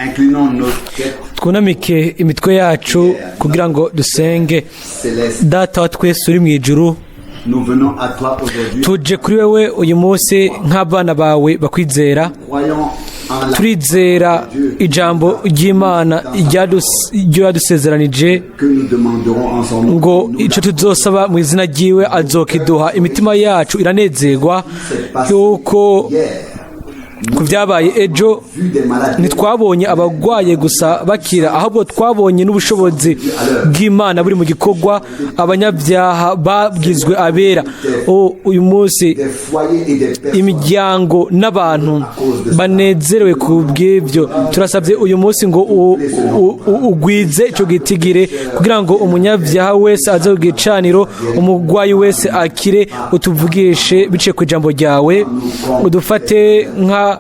Inclinons nos têtes. Twunamike imitwe yacu kugira ngo dusenge. Céleste. Data wa twese uri mu ijuru, Nous venons à toi aujourd'hui, tuje kuri wewe uyu munsi nk'abana bawe bakwizera. Croyant en la Turizera ijambo ry'Imana iryo yadusezeranije que nous demanderons en son nom. ngo icyo tuzosaba mu izina ryiwe azokiduha. Imitima yacu iranezerwa yuko Hier, ku byabaye ejo, vu des malades ntitwabonye abarwaye gusa bakira, ahubwo twabonye n'ubushobozi bw'Imana buri mu gikorwa, abanyabyaha babwizwe abera. O, uyu munsi des foyers et des personnes imiryango n'abantu banezerewe ku bw'ibyo. Turasabye uyu munsi ngo ugwize icyo gitigire kugira ngo umunyabyaha wese aze ku gicaniro, umurwayi wese akire. Utuvugishe biciye ku ijambo ryawe, udufate nka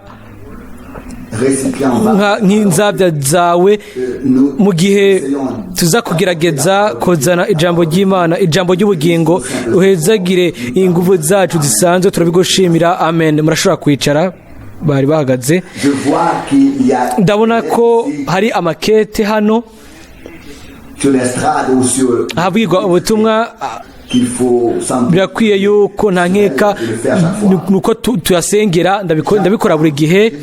récipients nk'inzabya zawe nous mu gihe tuza kugerageza kuzana ijambo ry'Imana, ijambo ry'ubugingo. Uhezagire ingufu zacu zisanzwe, turabigushimira, amen. Murashobora kwicara, bari bahagaze. Je vois qu'il y a Ndabona ko hari amakete hano sur l'estrade ou sur ahabwirwa ubutumwa. qu'il faut sans doute Birakwiye yuko nta nkeka nuko tuyasengera. Ndabikora buri gihe.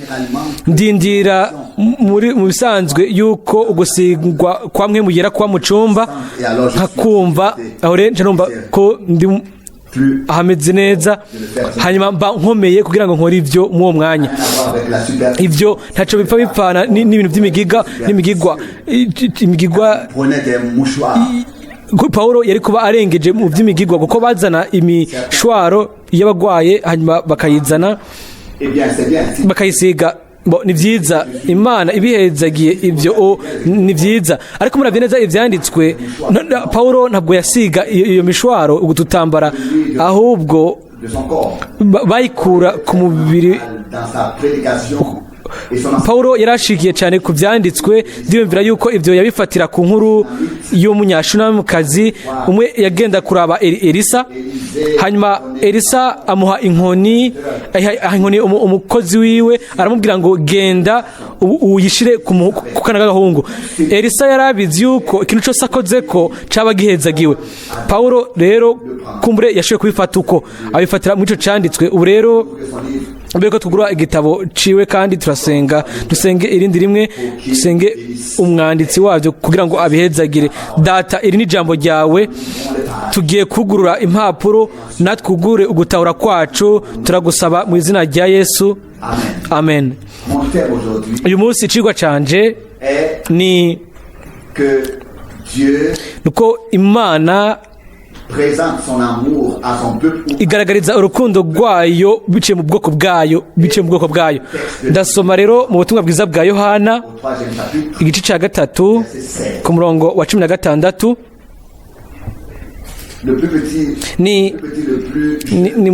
Ndindira muri mu bisanzwe yuko ugusigwa kwa mwe mugera kwa mu cumba, nkakumva aho rero nca numva ko ndi plus ahameze neza, hanyuma mba nkomeye kugira ngo nkore ivyo muri uwo mwanya. avoir avec la super Ivyo ntaco bipfa bipfana n'ibintu by'imigiga n'imigigwa, imigigwa. Prenez des mouchoirs. Ko Paulo yari kuba arengeje mu by'imigigwa, kuko bazana imishwaro y'abagwaye hanyuma bakayizana Eh bien, c'est bien. bakayisiga. Bo, ni byiza, Imana ibihezagiye ibyo, ni byiza, ariko muravye neza ivyanditswe, Paulo ntabwo yasiga iyo mishwaro ugututambara, ahubwo De son corps. Bayikura ku mubiri. Dans sa prédication et son Paulo yarashigiye cyane ku byanditswe. Ndiyumvira yuko ibyo yabifatira ku nkuru y'umunyashunamukazi umwe yagenda kuraba Elisa, hanyuma Elisa amuha inkoni, aha inkoni umukozi wiwe, aramubwira ngo genda uyishire ku kana k'agahungu. Elisa yarabizi yuko ikintu cyose akoze ko caba gihezagiwe. Paulo rero kumbure yashoboye kubifata uko abifatira muri ico canditswe. Ubu rero mbere ko tugura igitabo ciwe kandi turasenga, dusenge irindi rimwe, dusenge umwanditsi wabyo kugira ngo abihezagire. Data, iri ni ijambo ryawe, tugiye kugurura impapuro, natwe ugure ugutahura kwacu. Turagusaba mu izina rya Yesu, amen. Mon thème aujourd'hui Uyu munsi icigwa canje est ni que Dieu nuko Imana présente son amour à son peuple ou igaragariza urukundo rwayo biciye mu bwoko bwayo, biciye mu bwoko bwayo. Ndasoma rero mu Butumwa Bwiza bwa Yohana, au troisième chapitre, igice cya gatatu, verset 16. ku murongo wa 16. Le plus petit, Ni le plus petit, le plus ni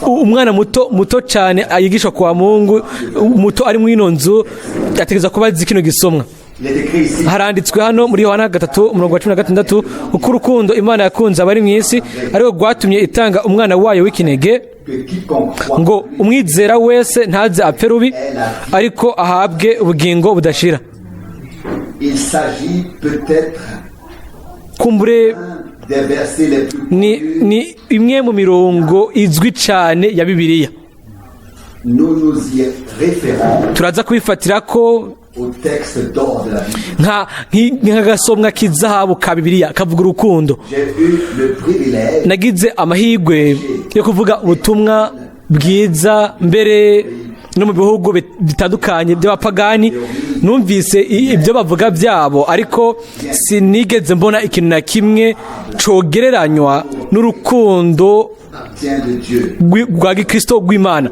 umwana muto muto cyane ayigishwa kwa Mungu, muto ari mu ino nzu ategereza kuba azi kino gisomwa. Il est écrit ici, Haranditswe hano muri Yohana 3, umurongo wa 16: uko urukundo Imana yakunze abari mu isi ariko rwatumye itanga umwana wayo w'ikinege, que quiconque croit ngo umwizera wese ntaze apfe rubi, ariko ahabwe ubugingo budashira. Il s'agit peut-être Kumbure des versets les plus ni connus. ni imwe mu mirongo izwi cyane ya Bibiliya. Nous nous y référons Turaza kubifatira ko au texte d'or de la Bible. nk'agasomwa k'izahabu ka Bibiliya kavuga urukundo. J'ai eu le privilège Nagize amahirwe yo kuvuga ubutumwa bwiza mbere no mu bihugu bitandukanye by'abapagani. Numvise ibyo bavuga byabo, ariko sinigeze mbona ikintu na kimwe cogereranywa n'urukundo tient de Dieu. rwa gikristo rw'Imana.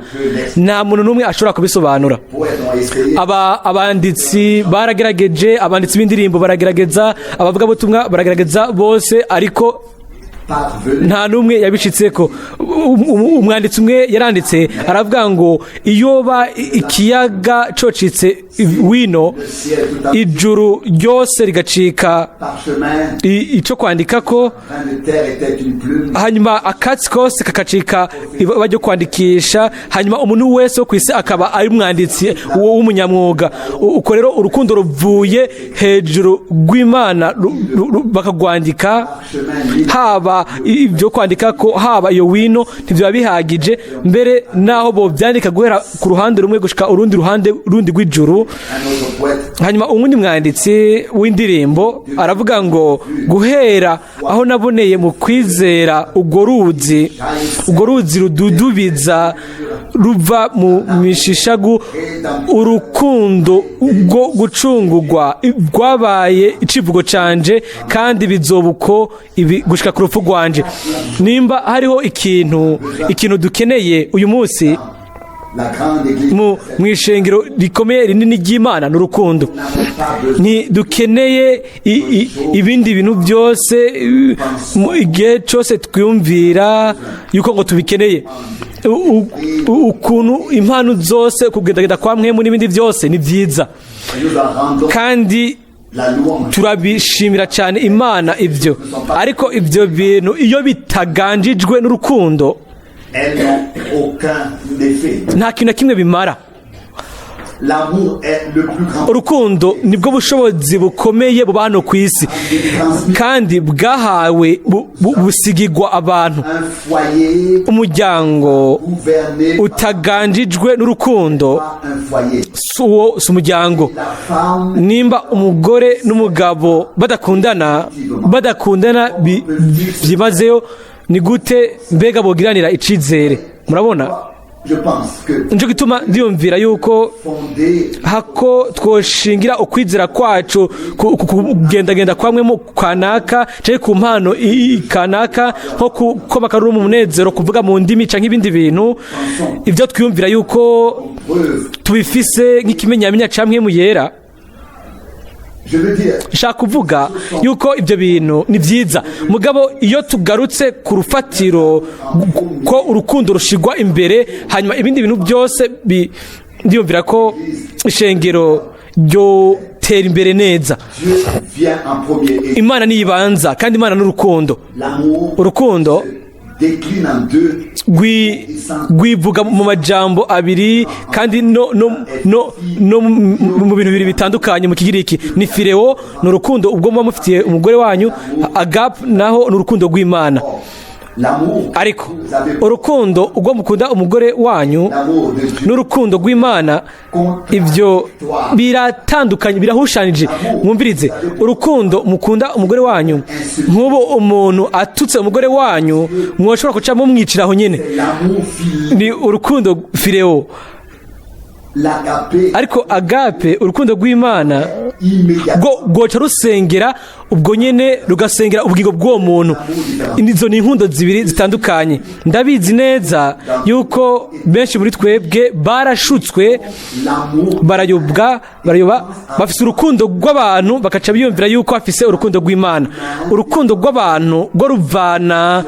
Nta muntu n'umwe ashobora kubisobanura. Poètes ont essayé, Abanditsi baragerageje, abanditsi b'indirimbo baragerageza, abavugabutumwa baragerageza bose, ariko parvenu. Nta n'umwe yabishitseko. Umwanditsi umwe yaranditse aravuga ngo iyoba ikiyaga cocitse wino, Le ciel tout en ijuru ryose rigacika parchemin, ico kwandikako, grain de terre était une plume. Hanyuma akatsi kose kakacika ibara ryo kwandikisha, hanyuma umuntu wese wo ku isi akaba ari umwanditsi w'umunyamwuga. Uko rero urukundo ruvuye hejuru rw'Imana bakagwandika, Parchemin libre. haba ibyo kwandika ko haba iyo wino, ntibyaba bihagije. Mbere naho bobyandika guhera ku ruhande rumwe gushika urundi ruhande rundi rw'ijuru. Un autre poète Hanyuma uwundi mwanditsi w'indirimbo aravuga ngo guhera aho naboneye mu kwizera urwo ruzi rududubiza ruva mu mishishagu, urukundo rwo gucungurwa rwabaye icivugo canje, kandi bizoba uko ibi gushika ku rupfu rwanje. Nimba hariho ikintu dukeneye uyu munsi la grande église mu ishengero rikomeye rinini ry'Imana, ni urukundo. n'avons pas besoin Ntidukeneye ibindi bintu byose mu igihe cyose twiyumvira yuko ngo tubikeneye. Ukuntu impano zose, kugendagenda kwa mwemu n'ibindi byose ni byiza, Nous en rendons kandi la louange. turabishimira cyane Imana ibyo. Ariko ibyo bintu iyo bitaganjijwe n'urukundo, Elles n'ont aucun effet. nta kintu na kimwe bimara. L'amour est le plus grand Urukundo nibwo bushobozi bukomeye buba hano ku isi, kandi bwahawe busigigwa abantu. Un foyer Umuryango gouverné utaganjijwe n'urukundo par un foyer. si uwo si umuryango. La femme Nimba umugore n'umugabo badakundana byimazeyo, ni gute mbega bogiranira icizere? Murabona? Je pense que Nico gituma ndiyumvira yuko fonder hako twoshingira ukwizera kwacu ku kugendagenda kwamwe mu kanaka canke ku mpano kanaka, nko kukoma akaruru mu munezero, kuvuga mu ndimi canke ibindi bintu, ibyo twiyumvira yuko preuve. tubifise nk'ikimenyamenya camwe mu yera. Je veux dire, Nshaka kuvuga yuko ibyo bintu ni byiza, mugabo iyo tugarutse ku rufatiro ko urukundo rushigwa imbere, hanyuma ibindi bintu byose ndiyumvira ko ishengero ryotera imbere neza. Dieu vient en premier et Imana niyibanza, kandi Imana n'urukundo. L'amour Urukundo se décline en deux rwivuga mu majambo abiri, kandi no mu bintu bibiri bitandukanye. Mu Kigiriki ni phileo, ni urukundo ubwo muba mufitiye umugore wanyu. Agape naho ni urukundo rw'Imana. L'amour, Ariko vous avez urukundo ubwo mukunda umugore wanyu l'amour de Dieu n'urukundo rw'Imana, ibyo biratandukanye, birahushanije. Mwumvirize, urukundo mukunda umugore wanyu, nk'ubu umuntu atutse umugore wanyu, mwoshobora guca mumwicira aho nyine. L'amour phileo, Ni urukundo phileo. L'agapé Ariko agape, urukundo rw'Imana, immédiatement. rwo rwoca rusengera ubwo nyene, rugasengera ubugingo bw'uwo muntu. Izo ni inkundo zibiri zitandukanye. Ndabizi neza yuko benshi muri twebwe barashutswe, L'amour barayobwa, barayoba. Bafise urukundo rw'abantu, bakaca biyumvira yuko bafise urukundo rw'Imana. Urukundo rw'abantu rwo ruvana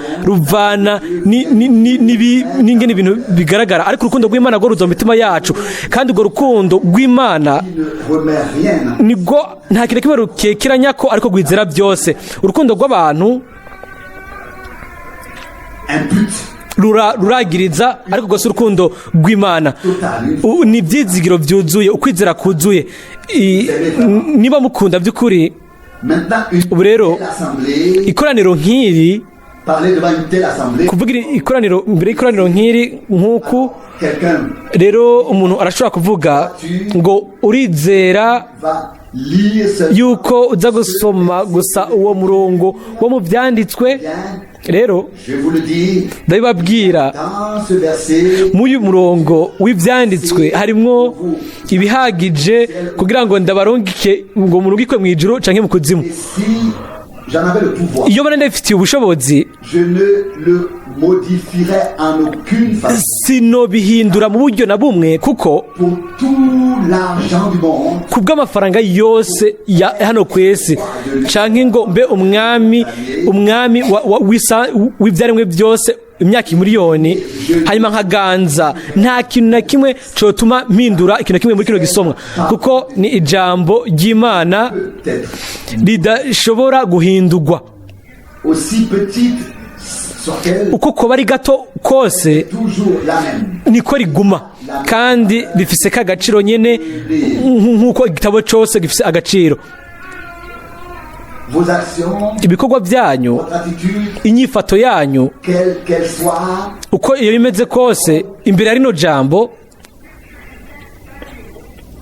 n'ingene ibintu bigaragara, ariko urukundo rw'Imana rwo ruza mu mitima yacu, kandi urwo rukundo rw'Imana ne remet rien. nibwo nta kintu na kimwe rukekeranya ko, ariko rwizera byose. Urukundo rw'abantu Impute ruragiriza, ariko rwose urukundo rw'Imana ni ibyizigiro byuzuye, ukwizera kuzuye. Niba mukunda by'ukuri, Maintenant, une ubu rero telle assemblée, ikoraniro nk'iri, parler devant une telle assemblée, kuvuga ikoraniro imbere y'ikoraniro nk'iri nk'uku, quelqu'un rero umuntu arashobora kuvuga ngo urizera va lire ce yuko uza gusoma gusa uwo murongo wo mu byanditswe. Rero Je vous le dis, ndabibabwira, dans ce verset, muri uyu murongo w'ibyanditswe harimwo ibihagije kugira ngo ndabarungike, ngo murungikwe mu ijuru canke mu kuzimu. Et si J'en avais le pouvoir. Iyo bana ndabifitiye ubushobozi, Je ne le modifierais en aucune façon. sinobihindura mu buryo na bumwe, kuko Pour tout l'argent du monde, ku bw'amafaranga yose ya hano ku isi, canke ngo mbe umwami w'ivyaremwe byose imyaka miliyoni, hanyuma nkaganza, nta kintu na kimwe cotuma mpindura ikintu na kimwe muri kino gisomwa, kuko ni ijambo ry'Imana peut-être ridashobora guhindurwa. aussi petite soit-elle, Uko koba ari gato kose, toujours la même. niko riguma kandi rifise k'agaciro nyene nk'uko igitabo cose gifise agaciro. Vos actions, Ibikorwa byanyu, votre attitude, inyifato yanyu, quelle qu'elle soit, uko iyo bimeze kose imbere ya rino jambo,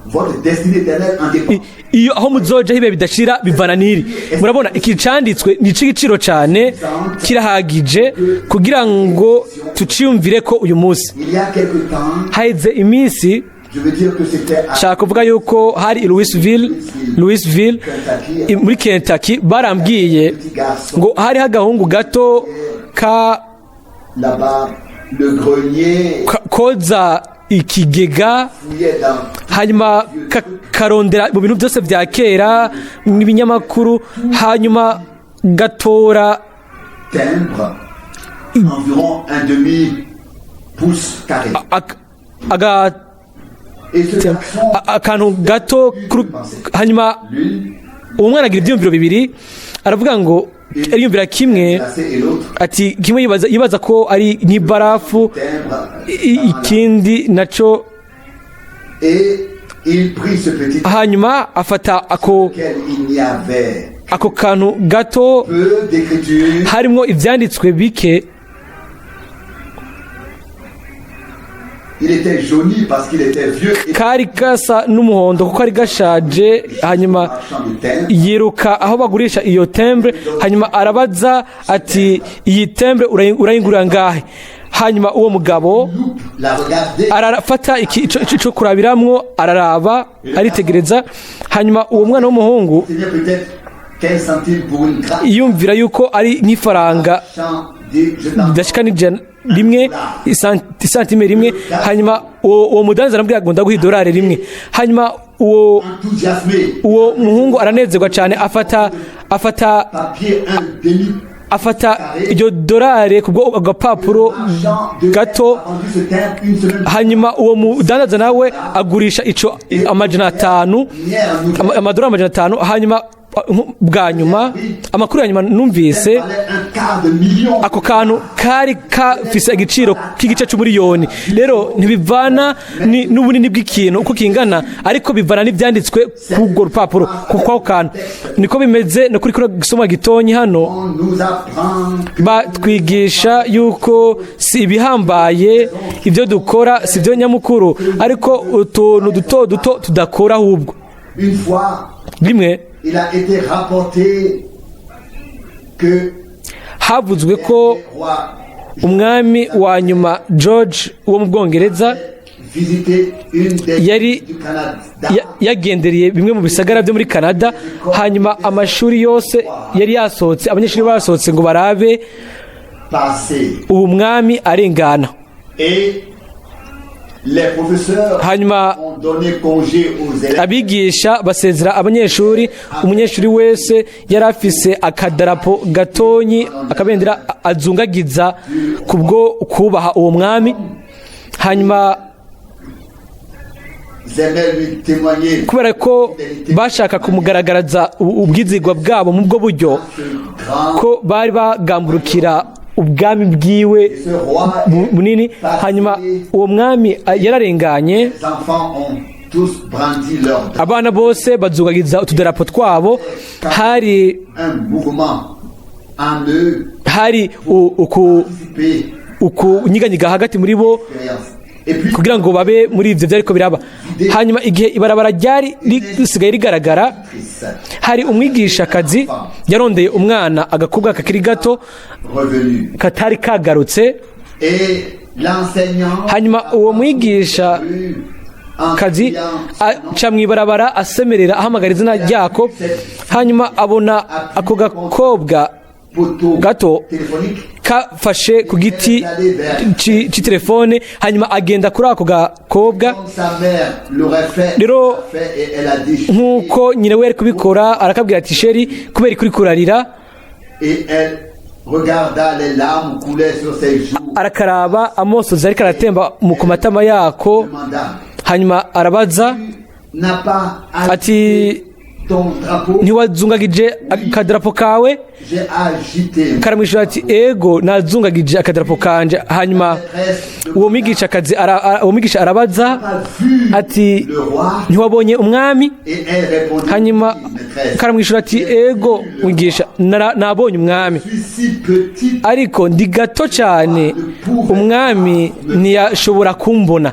votre destinée éternelle en dépend. Iyo aho muzoja hibe bidashira bivana n'iri. Murabona, iki canditswe ni ic'igiciro cane, kirahagije kugira ngo tuciyumvire ko uyu munsi. Il y a quelque temps, Haheze iminsi, je veux dire que c'était à nshaka kuvuga yuko hari i Louisville, muri Kentucky, barambwiye petit garçon ngo hariho agahungu gato ka là-bas, le grenier, koza ikigega, fouillait dans hanyuma karondera mu bintu byose bya kera n'ibinyamakuru, hanyuma gatora timbre, environ un demi pouce carré. Et ce garçon, akantu gato hanyuma l'une uwo mwana agira ibyiyumviro bibiri, aravuga ngo ariyumvira kimwe glacée et l'autre ati kimwe yibaza ko ari nk'ibarafu, timbre. Ikindi naco. Et il prit ce petit Hanyuma afata ako lequel il n'y avait ako kantu gato peu d'écriture. harimwo ivyanditswe bike. Il était jauni parce qu'il était vieux et Kari gasa n'umuhondo kuko kari gashaje. Hanyuma marchand de timbre. yiruka aho bagurisha iyo timbre, hanyuma arabaza ati: "Iyi timbre urayingurira ngahe?" Hanyuma uwo mugabo Loupe l'a regardé. arafata ico kurabiramwo, araraba, aritegereza. Hanyuma uwo mwana w'umuhungu Tenait peut-être 15 centimes pour une grappe. yumvira yuko ari nk'ifaranga Marchand dit, je t'en ridashika n'ijana rimwe, isantime rimwe. Hanyuma uwo mudanza aramubwira ngo: "Ndaguha idolari rimwe." Hanyuma uwo enthousiasmé. uwo muhungu aranezerwa cyane, afata Papier un demi. afata iryo dolari kubwo agapapuro Marchand de gato. a vendu ce timbre une semaine. Hanyuma uwo mudandaza nawe agurisha ico 500, amadolari 500. Hanyuma bwa nyuma, amakuru ya nyuma numvise, Valait un quart de million. ako kantu kari kafise agaciro k'igice c'umuriyoni. Rero ntibivana n'ubunini bw'ikintu uko kingana, ariko bivana n'ivyanditswe k'urwo rupapuro, ku kwako kantu. Niko bimeze no kuri kino gisoma gitonyi hano. On nous apprend que Batwigisha yuko si ibihambaye ibyo dukora, si byo nyamukuru, ariko utuntu duto duto tudakora ahubwo. Une fois, Rimwe, il a été rapporté que havuzwe ko le roi umwami wa nyuma George wo mu Bwongereza visité une des du Canada. Yagendereye bimwe mu bisagara byo muri Canada. Hanyuma amashuri yose yari yasohotse, abanyeshuri basohotse ngo barabe Passé. uwo mwami arengana. Et les professeurs Hanyuma ont donné congé aux élèves. abigisha basezera abanyeshuri. Umunyeshuri wese yari afise akadarapo gatonyi, akabendera azungagiza kubwo kubaha uwo mwami. Hanyuma Ils aimaient lui témoigner kubera ko bashaka kumugaragariza ubwizigwa bwabo mu bwo buryo ce grand. ko bari bagamburukira ubwami bwiwe Ce roi, bunini. Hanyuma uwo mwami yararenganye. les enfants ont tous brandi leur drapeau. Abana bose bazugagiza utudarapo twabo. Hari Un mouvement en eux hari participer ukunyiganyiga hagati muri bo l'expérience. Et puis, kugira ngo babe muri ivyo vyariko biraba. Hanyuma igihe ibarabara ryari risigaye rigaragara, triste, hari umwigishakazi yarondeye umwana, agakobwa kakiri gato revenu. katari kagarutse. Et l'enseignant Hanyuma uwo mwigisha vu kazi, aca mw'ibarabara asemerera, ahamagara izina ryako. Hanyuma abona ako gakobwa Poteau gato téléphonique. kafashe ku giti c'itelefone. Hanyuma agenda kuri ako gakobwa. Comme sa mère l'aurait fait, Rero fait et elle a dit nk'uko nyina we yari kubikora, arakabwira ati: "Chéri, kubera kuri kurarira?" Et elle regarda, les larmes coulaient sur ses joues. Arakaraba, amosozi ariko aratemba mu ku matama yako. Demanda: Hanyuma arabaza "N'as pas ati: agité ton drapeau?" "Ntiwazungagije akadarapo kawe?" "J'ai agité." Karamwishyura ati: "Ego, nazungagije akadarapo kanje." Hanyuma uwo mwigisha akazi uwo mwigisha arabaza ati: Le roi. "Ntiwabonye umwami?" Et elle répondit: Hanyuma "Oui, maîtresse. karamwishyura ati: "Ego mwigisha, nabonye umwami, Je suis si petite." ariko ndi gato cyane, umwami ntiyashobora kumbona."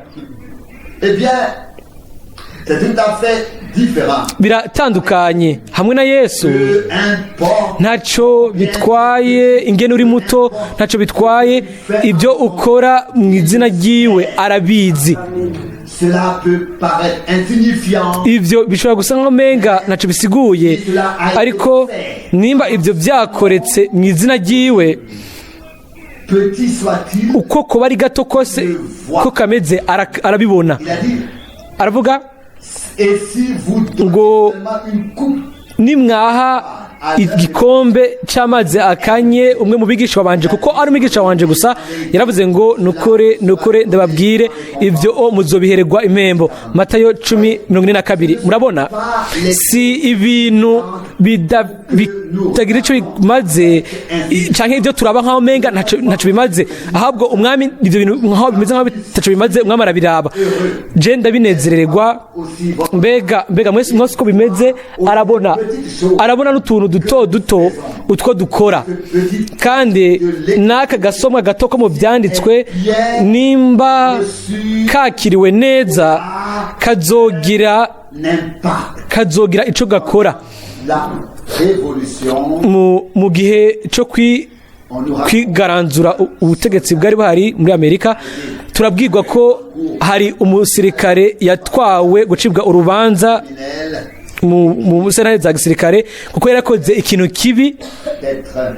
Eh bien, c'est tout à fait différent. Biratandukanye hamwe na Yesu. Peu importe Ntacyo bitwaye ingene uri muto, ntacyo bitwaye ibyo ukora mu izina ryiwe, arabizi. Cela peut paraître insignifiant. Ibyo bishobora gusa nk'umenga ntacyo bisiguye, ariko nimba ibyo byakoretse mu izina ryiwe, Petit soit-il, uko kuba ari gato kose ko kameze, arabibona. il a dit, Aravuga et si vous donnez ngo seulement une coupe nimwaha igikombe cy'amazi akanye umwe mu bigisha banje, kuko ari umwigisha wanje gusa, yaravuze ngo: "Nukore, nukore, ndababwire, ibyo o muzobihererwa impembo." Matayo 10:42. Murabona, si ibintu bitagira icyo bimaze canke ibyo turaba nkaho menga ntaco bimaze. Ahubwo umwami, ibyo bintu nkaho bimeze nkaho bitaco bimaze, umwami arabiraba. Je ndabinezererwa. Aussi votre Mbega mwese mwese uko bimeze, arabona, arabona n'utuntu duto duto utwo dukora. Kandi n'aka gasomwa gato ko mu byanditswe, nimba kakiriwe neza, kazogira l'impact. kazogira ico gakora. La révolution, Mu gihe cyo on nous raconte kwigaranzura ubutegetsi bwari buhari muri Amerika, turabwirwa ko hari umusirikare yatwawe gucibwa urubanza criminel mu sentare za gisirikare kuko yarakoze ikintu kibi. D'être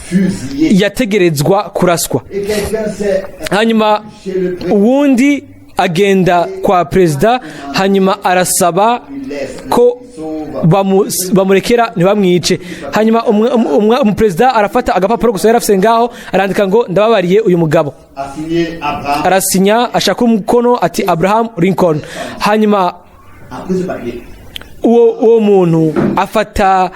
fusillé. Yategerezwa kuraswa. Et quelqu'un s'est Hanyuma chez le président, uwundi agenda kwa perezida, hanyuma arasaba ko bamurekera ntibamwice. Hanyuma umuperezida arafata agapapuro gusa yari afise ngaho, arandika ngo: "Ndababariye uyu mugabo." A signé Abraham, Arasinya, ashaka umukono ati: "Abraham Lincoln." Hanyuma a pris ce papier. uwo muntu afata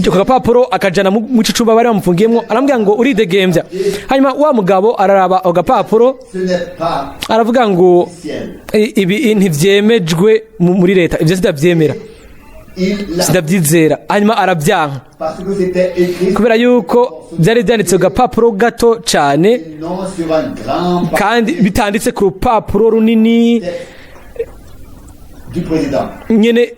ako gapapuro, akajana mu ico cumba bari bamufungiyemwo, arambwira ngo: "Uridegembya." Hanyuma wa mugabo araraba ako gapapuro, Ce n'est pas aravuga ngo: officiel. "Ibi ntivyemejwe muri leta, ivyo sindavyemera, Il l'a sindavyizera." Hanyuma arabyanka parce que c'était écrit kubera yuko byari byanditse ku gapapuro gato cane non sur un grand papier kandi bitanditse ku rupapuro runini du président. nyene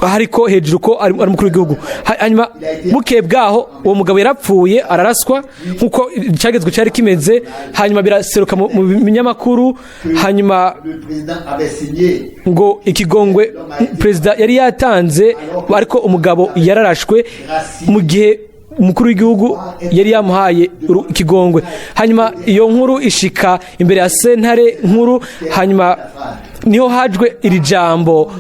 hariko hejuru ko ari umukuru w'igihugu. Hanyuma bukeye bwaho uwo mugabo yarapfuye, araraswa nk'uko icagezwe cyari kimeze. Hanyuma biraseruka mu binyamakuru. Hanyuma Le président avait signé ngo ikigongwe perezida yari yatanze, ariko umugabo yararashwe mu gihe umukuru w'igihugu yari yamuhaye ikigongwe. Hanyuma iyo nkuru ishika imbere ya sentare nkuru. Hanyuma niho hajwe iri jambo.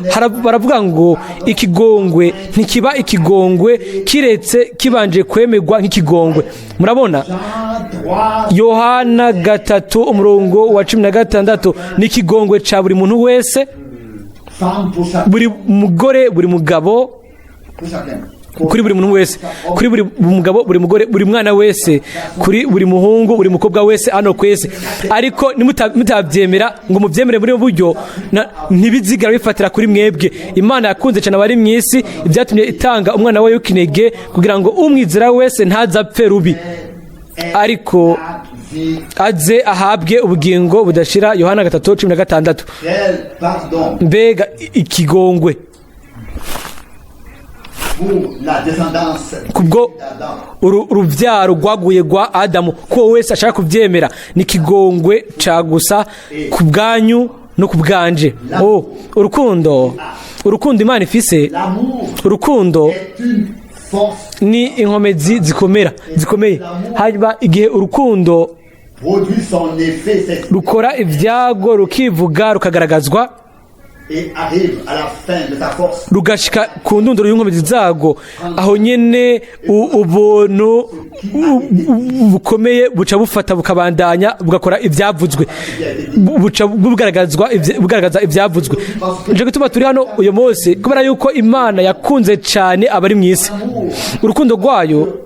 Baravuga ngo: "Ikigongwe ntikiba ikigongwe kiretse kibanje kwemerwa nk'ikigongwe." Murabona? Jean 3, Yohana 3 umurongo wa 16: ni ikigongwe ca buri muntu wese, femme pour chacun, buri mugore, buri mugabo, pour chacun. Kuri buri muntu wese, kuri buri mugabo, buri mugore, buri mwana wese, kuri buri muhungu, buri mukobwa wese hano kwese. Ariko nimutabyemera ngo mubyemere muri ubu buryo, ntibizigera bifatira kuri mwebwe. Imana yakunze cyane abari mu isi, ibyatumye itanga umwana we w'ikinege, kugira ngo umwizera wese ntazapfe rubi, ariko Vie, aze ahabwe ubugingo budashira. Yohana 3:16. Quel pardon. Mbega ikigongwe! Pour la descendance Kubwo d'Adam. uruvyaro rwaguye rwa Adamu, ko wese ashaka kuvyemera, ni kigongwe ca gusa ku bwanyu no ku bwanje. Oh, urukundo, urukundo Imana ifise. L'amour Urukundo est une force, ni inkomezi zikomera zikomeye. Hanyuma igihe urukundo produit son effet, c'est rukora ibyago, rukivuga, rukagaragazwa, et arrive à la fin de sa force. Rugashika ku ndunduro y'inkomezi zago, aho nyene ubuntu bukomeye buca bufata, bukabandanya, bugakora ivyavuzwe, buca bugaragaza ivyavuzwe. Nico gituma turi hano uyu munsi, kubera yuko Imana yakunze cane abari mw'isi. Urukundo rwayo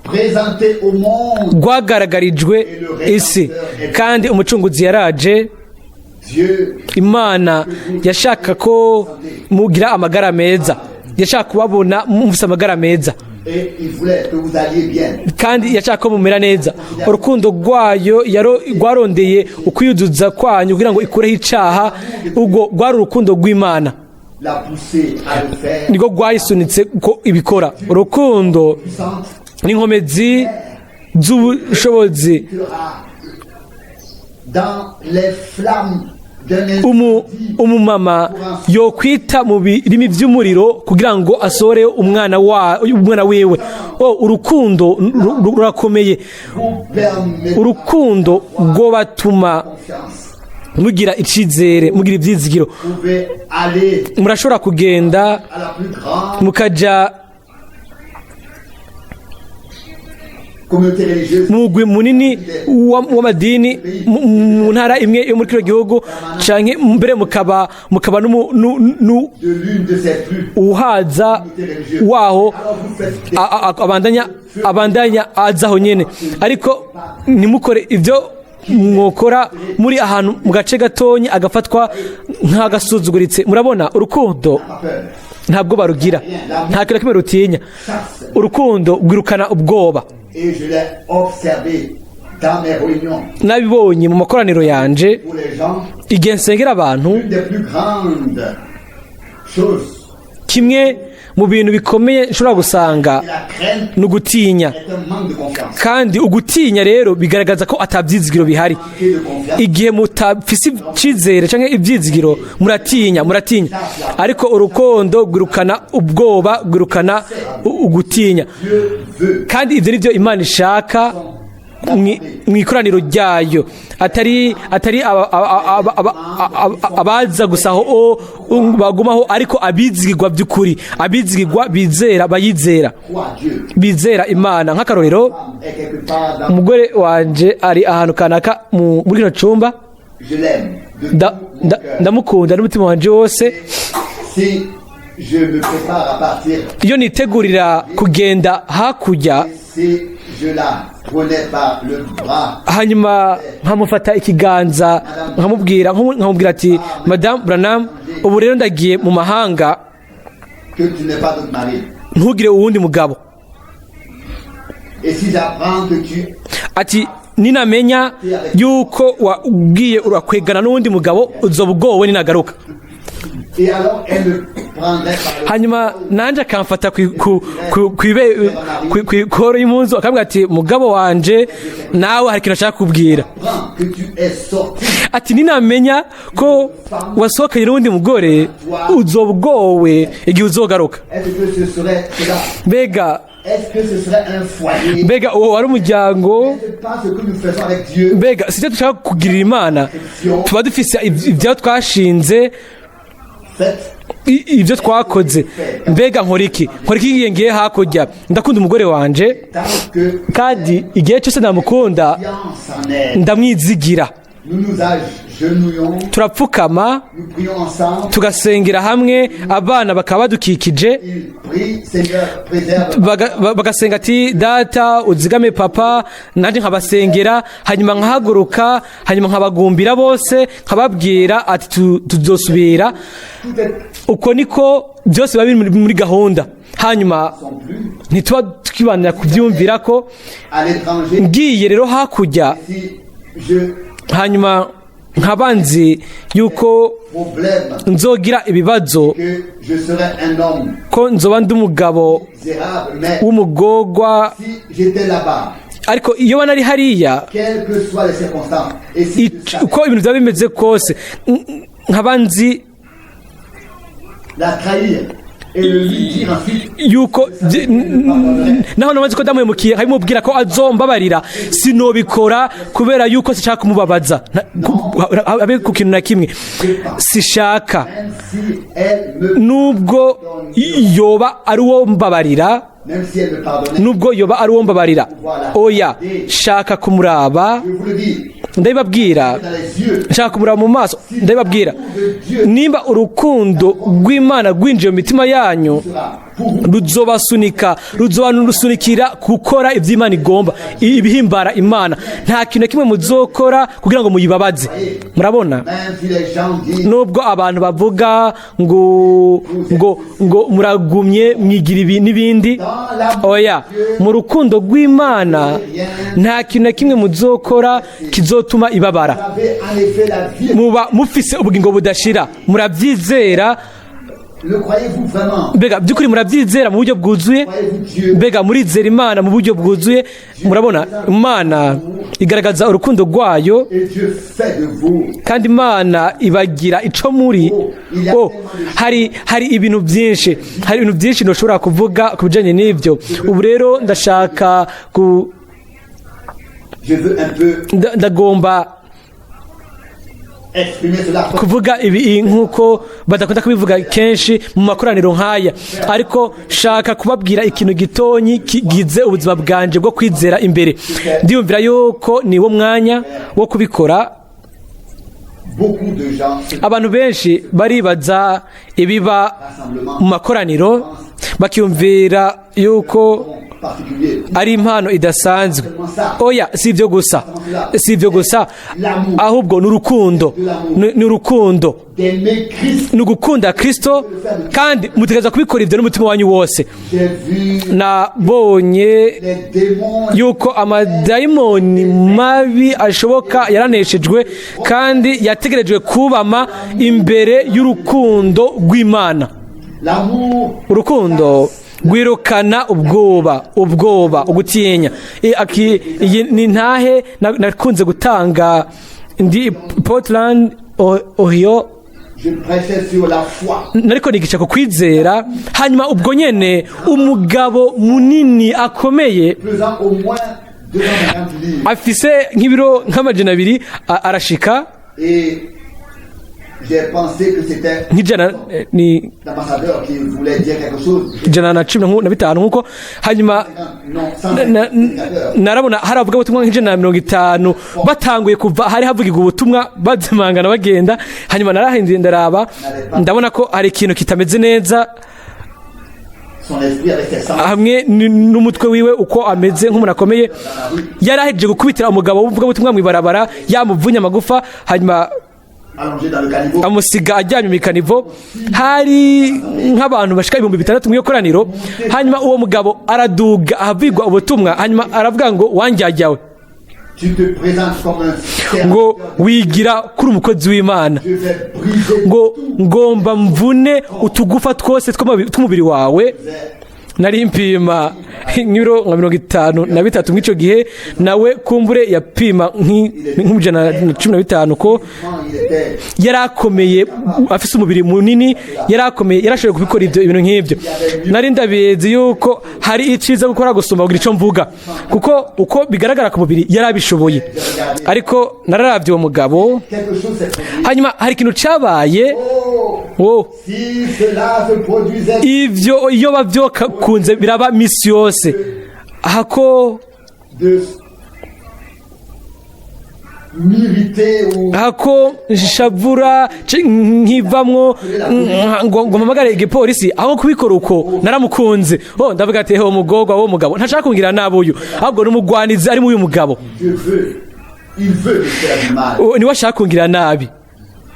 Présenté au monde, rwagaragarijwe isi, kandi Umucunguzi yaraje. Dieu Imana yashaka ko mugira amagara meza, yashaka kubabona mufise amagara meza. Et il voulait que vous alliez bien. Kandi yashaka ko mumera neza. Urukundo rwayo rwarondeye ukwiyuzuza kwanyu kugira ngo ikureho icaha. Ubwo rwari urukundo rw'Imana. L'a poussé à le faire. Niko rwayisunitse ko ibikora. Urukundo Puissante n'inkomezi z'ubushobozi. sera dans les flammes d'un incendie. Umumama yokwita mu birimi by'umuriro kugira ngo asohore umwana wiwe. Oh, urukundo rurakomeye. Vous permet Urukundo rwobatuma confiance. mugira icizere, mugira ibyizigiro. Vous pouvez aller Murashobora kugenda à la plus grande mukaja communauté religieuse mu mugwi munini w'amadini mu ntara imwe yo muri kino gihugu, canke mbere mukaba de l'une de ces plus uhaza waho, Alors vous faites des abandanya azaho nyene. Ariko ntimukore ibyo mwokora muri ahantu mu gace gatonyi, agafatwa nk'agasuzuguritse. Murabona, urukundo peur. ntabwo barugira, nta kintu na kimwe rutinya. Urukundo rwirukana ubwoba. Et je l'ai observé dans mes réunions Nabibonye mu makoraniro yanje pour les gens, igihe nsengera abantu. une des plus grandes choses, Kimwe mu bintu bikomeye nshobora gusanga et la crainte ni ugutinya. est un manque de confiance. Kandi ugutinya rero bigaragaza ko atabyizigiro bihari. Manquer de confiance, Igihe mutafise icizere canke ibyizigiro, muratinya, muratinya. Ariko urukundo rwirukana ubwoba, rwirukana ugutinya. Dieu veut Kandi ibyo nibyo Imana ishaka mu ikoraniro ryayo, atari abaza gusa aho bagumaho, ariko abizigirwa by'ukuri, abizigirwa bizera, bayizera, croit Dieu. bizera Imana. Nk'akarorero, Est quelque part dans umugore wanje ari ahantu kanaka muri kino cumba. Je l'aime de tout mon cœur. Ndamukunda n'umutima wanje wose. Si je me prépare à partir, Iyo nitegurira kugenda hakurya, si je la prenais par le bras, hanyuma nkamufata ikiganza, nkamubwira ati: "Madamu Branham, ubu rero ndagiye mu mahanga, que tu n'aies pas d'autre mari. ntugire uwundi mugabo." Et si j'apprends que tu Ati: "Ninamenya yuko wagiye urakwegana n'uwundi mugabo, uzoba ugowe ninagaruka." Et alors elle me prendrait par le Hanyuma nanje akamfata kw'ikoro y'impuzu, akambwira ati: "Mugabo wanje, nawe hari ikintu ashaka kubwira." Prends que tu es sorti Ati: "Ninamenya ko wasohokanye n'uwundi mugore, uzoba ugowe igihe uzogaruka." Est-ce que ce serait cela? Mbega Est-ce que ce serait un foyer? mbega uwo wari umuryango? C'est pas ce que nous faisons avec Dieu. Mbega sicyo dushaka kugirira Imana? Tuba dufise ibyo twashinze, Faites ibyo twakoze. Mbega nkora iki? Nkora iki igihe ngiye hakurya? Ndakunda umugore wanje, tant que kandi igihe cyose ndamukunda, confiance en elle. ndamwizigira. Nous nous agenouillons, Turapfukama, nous prions ensemble. tugasengera hamwe, abana bakaba badukikije. Il prie, Seigneur, préserve. Bagasenga ati: "Data, uzigame papa." Nanjye nkabasengera, hanyuma nkahaguruka, hanyuma nkabagumbira bose, nkababwira ati: "Tuzosubira." Tout est Uko niko byose biba biri muri gahunda. Hanyuma sont plus ntituba tukibanira kubyumvira ko à l'étranger. ngiye rero hakurya, Si je hanyuma Nkaba nzi yuko problèmes, nzogira ibibazo, que je serais un homme ko nzoba ndi umugabo misérable, mais w'umugorwa. si j'étais là-bas, Ariko iyo bana ari hariya, quelles que soient les circonstances, et si je savais uko ibintu byaba bimeze kose, nkaba nzi la trahir et le lui dire ensuite, yuko naho namaze ko ndamuhemukiye, nkabimubwira ko azombabarira, sinobikora kubera yuko sinshaka kumubabaza. Abe ku kintu na kimwe sishaka. Même si elle me, Nubwo yoba ari uwo mbabarira, même si elle me pardonnait, nubwo yoba ari uwo mbabarira, oya, shaka kumuraba. Je vous le dis, Ndabibabwira, dans les yeux, nshaka kumuraba mu maso. Ndabibabwira, nimba urukundo rw'Imana rwinjiye mu mitima yanyu, sera pour vous ruzobasunika, ruzobarusunikira gukora ibyo Imana igomba, ibihimbara Imana. Nta kintu na kimwe muzokora kugira ngo muyibabaze. Murabona? Même si les gens disent, Nubwo abantu bavuga ngo muragumye, mwigira ibi n'ibindi, oya, mu rukundo rw'Imana nta kintu na kimwe muzokora kizotuma ibabara. Vous avez en effet la vie. Muba mufise ubugingo budashira. Murabyizera? Le croyez-vous vraiment? Mbega by'ukuri murabyizera mu buryo bwuzuye? Croyez-vous Dieu? Mbega murizera Imana mu buryo bwuzuye? Murabona, Imana igaragaza urukundo rwayo, Et Dieu fait de vous. kandi Imana ibagira ico muri. Oh, hari ibintu byinshi, hari ibintu byinshi ntushobora kuvuga ku bijanye n'ibyo. Ubu rero ndashaka ku Je veux un peu ndagomba exprimer cela comme kuvuga ibi nk'uko badakunda kubivuga kenshi mu makoraniro nk'aya, ariko shaka kubabwira ikintu gitonyi kigize ubuzima bwanje bwo kwizera imbere. Ndiyumvira yuko ni wo mwanya wo kubikora. Beaucoup de gens se Abantu benshi baribaza ibiba mu makoraniro, bakiyumvira yuko particulier. ari impano idasanzwe. Oya, si ibyo gusa, si ibyo gusa, ahubwo ni urukundo, ni urukundo. D'aimer Christ. Ni ugukunda Kristo, kandi mutegereza kubikora ibyo n'umutima wanyu wose. J'ai vu Nabonye les démons yuko amadayimoni mabi ashoboka yaraneshejwe kandi yategerejwe kubama imbere y'urukundo rw'Imana. L'amour Urukundo rwirukana ubwoba, ubwoba, ugutinya. Iyi ni ntahe nakunze gutanga ndi Portland, Ohio. Je prêchais sur la foi. Nariko nigisha ku kwizera. Hanyuma ubwo nyene umugabo munini akomeye, Pesant au moins 250 livres. afise nk'ibiro nk'200, arashika. Et j'ai pensé que c'était Nk'ijana ni l'ambassadeur qui voulait dire quelque chose. 115 nk'uko. Hanyuma Non, 150. narabona hari abavuga ubutumwa nk'150 batanguye kuva hari havugirwa ubutumwa, bazimangana bagenda. Hanyuma narahinduye, ndaraba, ndabona ko hari ikintu kitameze neza Son esprit avec ses sens. hamwe n'umutwe wiwe uko ameze nk'umuntu akomeye. Yari ahejeje gukubitira umugabo w'uvugabutumwa mw'ibarabara, yamuvunye amagufa, hanyuma Allongé dans le caniveau. amusiga aryamye mu ikanivo. Hari nk'abantu bashika 6000 mu iyo koraniro. Hanyuma uwo mugabo araduga ahavigwa ubutumwa, hanyuma aravuga ngo: "Wanjyajyawe, Tu te présentes comme un serviteur. ngo wigira kuri umukozi w'Imana, Je vais briser ngo ngomba mvune utugufa twose tw'umubiri wawe." Nari mpima nk'ibiro nka 53 mw'icyo gihe, nawe kumbure yapima nk'115 ko. Il était Yari akomeye, afise umubiri munini, yari akomeye, yarashoboye kubikora ibyo ibintu nk'ibyo. Nari ndabizi yuko hari iciza gukora gusumba kugira icyo mvuga, kuko uko bigaragara ku mubiri yari abishoboye. Ariko nararavye uwo mugabo. Quelque chose s'est produit. Hanyuma hari ikintu cabaye. Oh, Oh. si cela se produisait Ivyo iyo bavyokunze biraba misi yose hako de m'irriter ou hako nshavura nkivamwo ngo mpamagare igipolisi, aho kubikora uko naramukunze. Oh, ndavuga ati: "Ehe, umugorwa wo mugabo ntashaka kungira nabi uyu, ahubwo n'umugwanizi ari mu uyu mugabo." Dieu veut, il veut me faire du mal. Oh, niwe ashaka kungira nabi.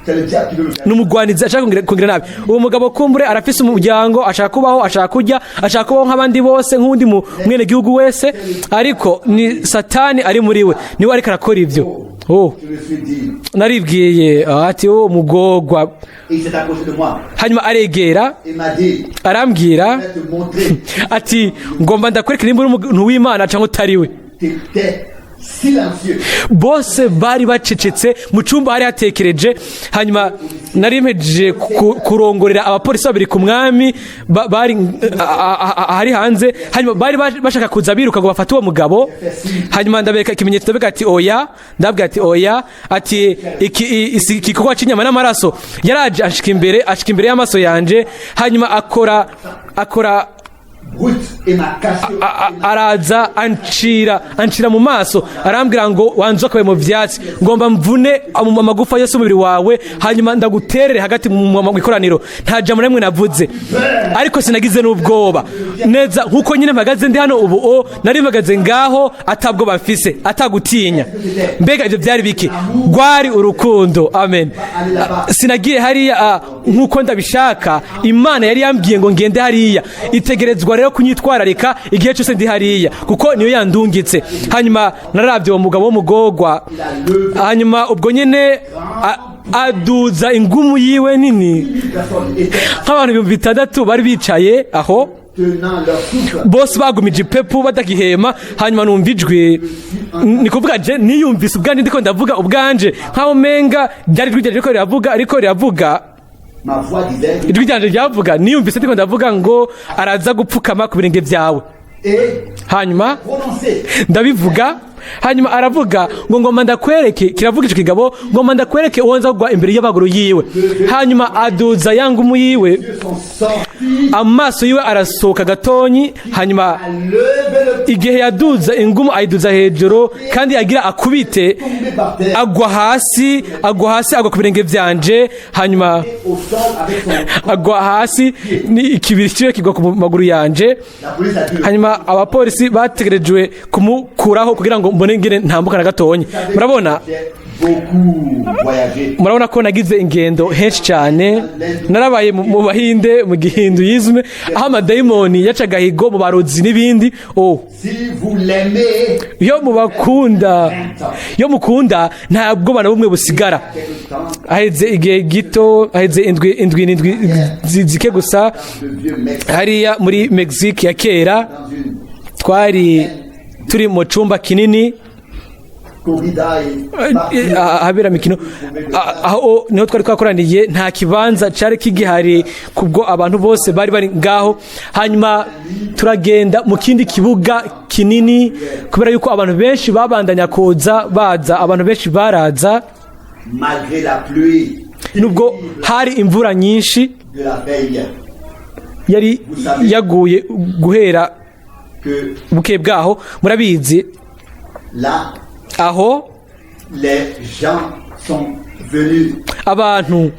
C'est le diable qui veut me faire. N'umugwanizi ashaka kungira nabi. Uwo mugabo kumbure arafise umuryango, ashaka kubaho, ashaka kurya, ashaka kubaho nk'abandi bose, nk'undi mu mwene gihugu wese, ariko ni Satani ari muri we, niwe ariko arakora ivyo. Oh, Je me suis dit, naribwiye ati oh, mugogwa. Il s'est approché de moi Hanyuma aregera, et m'a dit, arambwira je vais te montrer, ati ngomba ndakwereka nimba uri umuntu w'Imana cyangwa utari we. Tu étais silencieux. Bose bari bacecetse mu cyumba, hari hatekereje. Hanyuma nari mpejeje kurongorera abapolisi babiri ku mwami bari ahari hanze. Hanyuma bari bashaka kuza biruka ngo bafate uwo mugabo. Hanyuma ndabereka ikimenyetso, ndavuga ati oya, ndabwira ati oya, ati iki igikorwa cy'inyama n'amaraso. Yaraje ashika imbere, ashika imbere y'amaso yanje, hanyuma akora Brut et m'a cassé. Araza ancira mu maso, arambwira ngo wanzokawe mu vyatsi, ngomba mvune amagufa yose umubiri wawe, hanyuma ndaguterere hagati mu ikoraniro. Nta jambo na rimwe navuze, ariko sinagize n'ubwoba. Neza nkuko nyine mpagaze ndi hano ubu, o nari mpagaze ngaho atabwoba mfise, atagutinya. Mbega ivyo byari biki? Rwari urukundo, amen. Sinagiye hariya nkuko ndabishaka. Imana yari yambwiye ngo ngende hariya, itegerezwa rero kunyitwararika igihe cyose ndi hariya, kuko niyo yandungitse. Hanyuma narabye uwo mugabo w'umugogwa, hanyuma ubwo nyine aduza ingumu yiwe nini. Personnes étaient Nk'abantu 6000 bari bicaye aho, tenant leur souffle. bose bagumije ipepu, badagihema. Hanyuma numva ijwi, ni kuvuga je niyumvise ubwanje ndiko ndavuga ubwanje, nkaho menga ryari ijwi ryanje riko riravuga, ariko riravuga. Ma voix disait, Ijwi ryanje ryavuga, niyumvise ndiko ndavuga ngo araza gupfukama ku birenge byawe. Et Hanyuma prononcé, ndabivuga. Hanyuma aravuga ngo ngomba ndakwereke, kiravuga ico kigabo, ngomba ndakwereke uwo nza kugwa imbere y'amaguru yiwe. Hanyuma aduza ya ngumu yiwe. Yeux sont sortis, Amaso yiwe arasohoka gatonyi. Hanyuma a levé le igihe yaduza ingumu, ayiduza hejuru kandi agira akubite, tombé par terre, agwa hasi, agwa hasi, agwa ku birenge vyanje. Hanyuma au sol avec son. agwa hasi, ni ikibiri ciwe kigwa ku maguru yanje. La police a dû le Hanyuma abapolisi bategerejwe kumukuraho kugira ngo mbone ngene ntambuka na gatonyi. Murabona, J'ai beaucoup voyagé. murabona ko nagize ingendo henshi cyane. Narabaye mu Bahinde, mu gihinduyizme, aho amadayimoni yaca agahigo, mu barozi n'ibindi. Oh, Si vous l'aimez, iyo mubakunda, iyo mukunda, nta bwoba na bumwe busigara. quelque temps, Haheze igihe gito, haheze indwi n'indwi zike gusa, le vieux Mexique, hariya muri Mexique ya kera, dans une twari turi mu cyumba kinini corrida et parti. Ahabera imikino. Aho niho twari twakoraniye. Nta kibanza cyari kigihari kubwo abantu bose bari bari ngaho. Hanyuma turagenda mu kindi kibuga kinini kubera yuko abantu benshi babandanya kuza baza, abantu benshi baraza. Malgré la pluie Nubwo hari imvura nyinshi de la veille, yari yaguye guhera que buke bwaho, murabizi, là, aho les gens sont venus abantu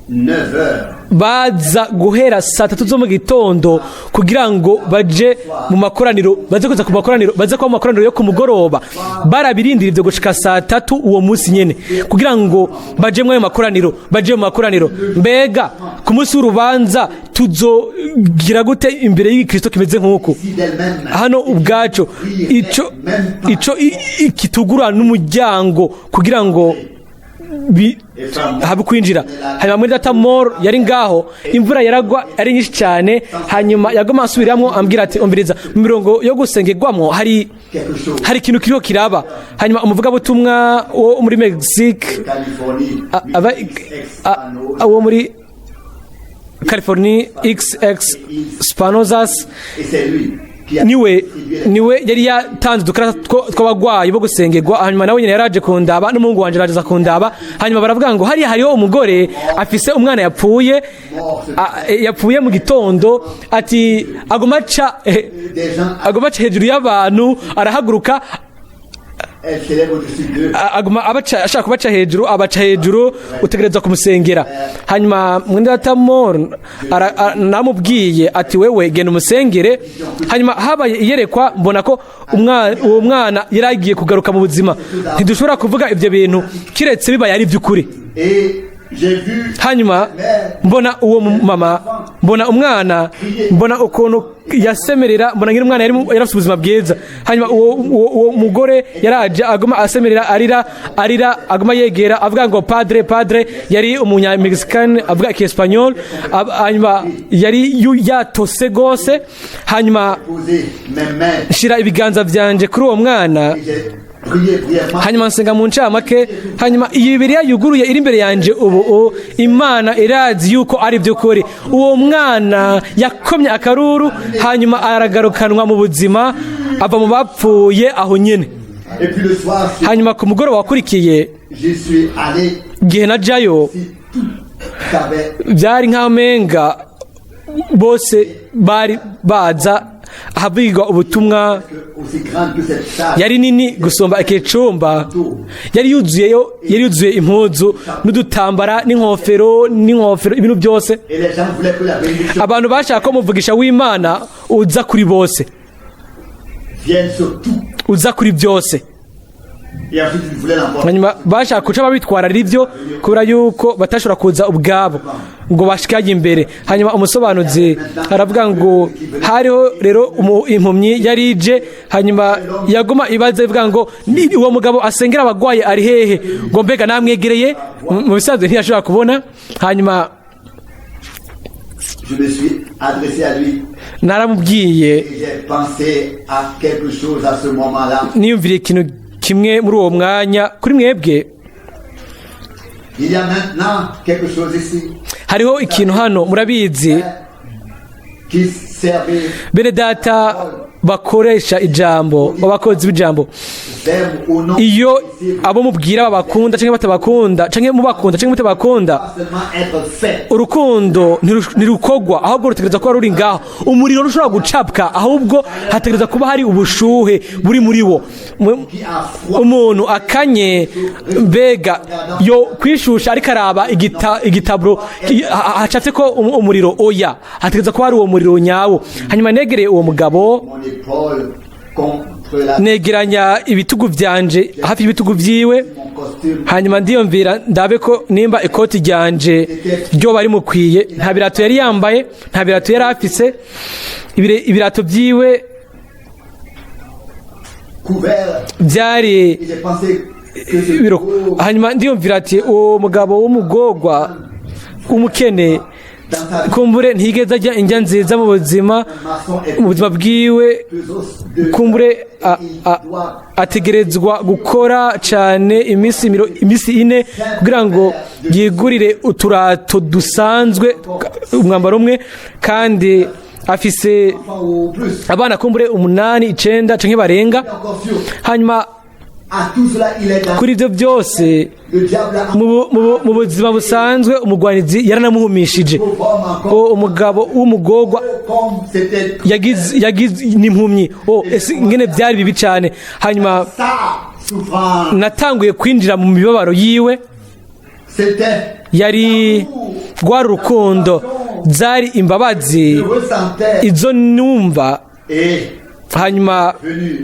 9 heures baza guhera saa 3 zo mu gitondo kugira ngo baje mu makoraniro, baze kuza ku makoraniro, baze kuba mu makoraniro yo ku mugoroba. Barabirindira ivyo gushika saa 3 uwo munsi nyene kugira ngo baje muri ayo makoraniro, baje mu makoraniro. Mbega ku munsi w'urubanza tuzogira gute imbere y'Ikristo kimeze nk'uku? Si d'elle-même Hano ubwaco ico kitugura n'umuryango kugira ngo habe kwinjira. Hanyuma muri data Moro yari ngaho, imvura yaragwa ari nyinshi cyane. Hanyuma yagoma asubiramwo ambwira ati umviriza, mu mirongo yo gusengerwamwo hari quelque chose. hari ikintu kiriho kiraba. Hanyuma umuvugabutumwa wo muri Mexique, Californie, wo muri Californie, XX Spanosas, et c'est lui qui a niwe yari yatanze udukarata tw'abagwayi bo gusengerwa. Hanyuma nawe nyine yaraje kundaba, n'umuhungu wanje araza kundaba. Hanyuma baravuga ngo hariya hariho umugore afise umwana yapfuye, yapfuye mu gitondo, ati aguma aca des gens, aguma aca hejuru y'abantu, arahaguruka, elle s'élève au-dessus d'eux. Aguma abaca, ashaka kubaca hejuru, abaca hejuru, utegerezwa kumusengera. Hanyuma mwene data Mor namubwiye ati wewe genda umusengere. Hanyuma habaye iyerekwa, mbona ko uwo mwana yari agiye kugaruka mu buzima. Ntidushobora kuvuga ibyo bintu kiretse bibaye ari iby'ukuri. Et j'ai vu Hanyuma mbona uwo mama Mbona umwana, mbona ukuntu yasemerera, mbona nyine umwana yari afite ubuzima bwiza. Hanyuma uwo mugore yaraje, aguma asemerera, arira, arira, aguma yegera, avuga ngo: "Padre, padre." Yari umunya-Mexican, avuga ikiespanyol. Hanyuma yari yatose gose. Hanyuma Posé mes mains nshira ibiganza vyanje kuri uwo mwana. Et j'ai prié brièvement. Hanyuma nsenga mu ncamake. Hanyuma iyi Bibiliya yuguruye iri imbere yanje ubu, Imana irazi yuko ari by'ukuri. Uwo mwana yakomye akaruru, hanyuma aragarukanwa mu buzima, ava mu bapfuye aho nyene. Et puis le soir, Hanyuma ku mugoroba wakurikiye, j'y suis allé. igihe najayo, Si tout avait byari nk'aho menga bose bari baza ahavugirwa ubutumwa. Aussi grande que cette salle. Yari nini gusumba iki cumba. Yari yuzuyeyo, yari yuzuye impuzu n'udutambara n'inkofero n'inkofero, ibintu byose. Et les gens voulaient que la bénédiction Abantu bashaka ko umuvugisha w'Imana uza kuri bose, vienne sur tout. uza kuri byose. Et ensuite, ils voulaient l'emporter. Hanyuma bashaka guca babitwararira ibyo, kubera yuko batashobora kuza ubwabo ngo bashikage imbere. Hanyuma umusobanuzi aravuga ngo hariho rero impumyi yari ije. Hanyuma yaguma ibaza, ivuga ngo: "Ni uwo mugabo asengera abagwayi ari hehe?" Ngo mbega namwegereye, mu bisanzwe ntiyashobora kubona. Hanyuma Je me suis adressé à lui naramubwiye. Et j'ai pensé à quelque chose à ce moment-là. Niyumviriye ikintu kimwe muri uwo mwanya kuri mwebwe. Il y a maintenant quelque chose ici Hariho ikintu hano, murabizi, qui servait, bene data bakoresha ijambo, abakozi b'ijambo, j'aime ou non, iyo abo mubwira babakunda cyangwa batabakunda, cyangwa mubakunda cyangwa mutabakunda, pas seulement être fait. urukundo ntirukogwa, ahubwo rutegereza kuba ruri ngaho. Umuriro ntushobora gucapwa, ahubwo hategereza kuba hari ubushuhe buri muri wo. Qui a froid. Umuntu akanye, mbega yo kwishusha ariko araba igitaburo hacafye ko umuriro? Oya, hategereza kuba hari uwo muriro nyawo. Hanyuma negereye uwo mugabo, Mon épaule contre la negeranya ibitugu vyanje hafi y'ibitugu vyiwe. Mon costume. Hanyuma ndiyumvira ndabe ko nimba ikoti ryanje ryoba rimukwiye. Nta birato yari yambaye, nta birato yari afise. Ibirato vyiwe Couvert. byari Et j'ai pensé que ce ibiro. pauvre Hanyuma ndiyumvira ati: uwo mugabo w'umugorwa w'umukene, dans sa vie, kumbure ntiyigeze ajya indya nziza mu buzima, maçon est mu buzima bwiwe. plus os de Kumbure ategerezwa gukora cyane iminsi 4 kugira ngo yigurire uturato dusanzwe, umwambaro umwe, kandi afise enfants ou plus. abana kumbure 8, 9 canke barenga. Encore sûr. Hanyuma À tout cela, il est dans kuri ibyo byose, le diable a mu buzima busanzwe, umugwanizi yaranamuhumishije. pauvre homme encore. O, umugabo w'umugorwa, Comme c'était yagize n'impumyi. O, ese ingene byari bibi cyane! Hanyuma sa souffrance. natanguye kwinjira mu mibabaro yiwe. C'était Yari rwari urukundo, zari imbabazi je ressentais izo numva. Et Hanyuma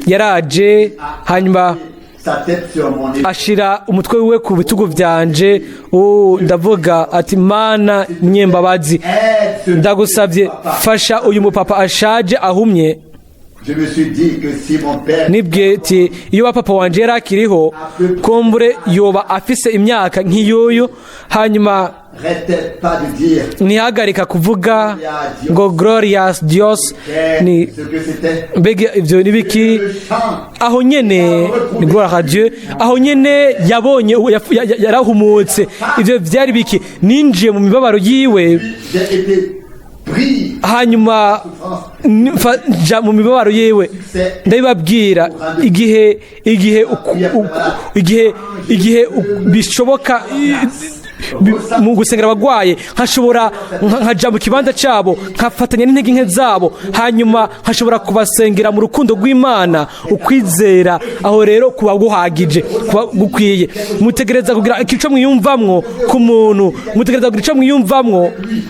yaraje, hanyuma sa tête sur mon épaule. ashira umutwe wiwe ku bitugu byanje. Oh, ndavuga ati: "Mana nyembabazi, Aide ce ndagusabye, papa. fasha uyu mupapa ashaje ahumye." Je me suis dit que si mon père Nibwiye ati: iyo ba papa wanje yari akiriho, kumbure yoba afise imyaka nk'iyuyu. Hanyuma n'arrêtait pas de dire ntihagarika kuvuga ngo: "Glorious Dios." Ni ce que c'était. Mbega ibyo ni biki? Le chant Aho nyene ni gloire à Dieu. Aho nyene yabonye yarahumutse. Ibyo byari biki? Ninjiye mu mibabaro yiwe. J'ai été pris Hanyuma nja mu mibabaro yiwe. Ndabibabwira, igihe bishoboka mu gusengera abagwaye, nkashobora nkaja mu kibanza cabo, nkafatanya n'intege nke zabo, hanyuma nkashobora kubasengera mu rukundo rw'Imana, ukwizera aho rero kuba guhagije, kuba gukwiye. Mutegereza kugira ico mwiyumvamwo ku muntu, mutegereza kugira ico mwiyumvamwo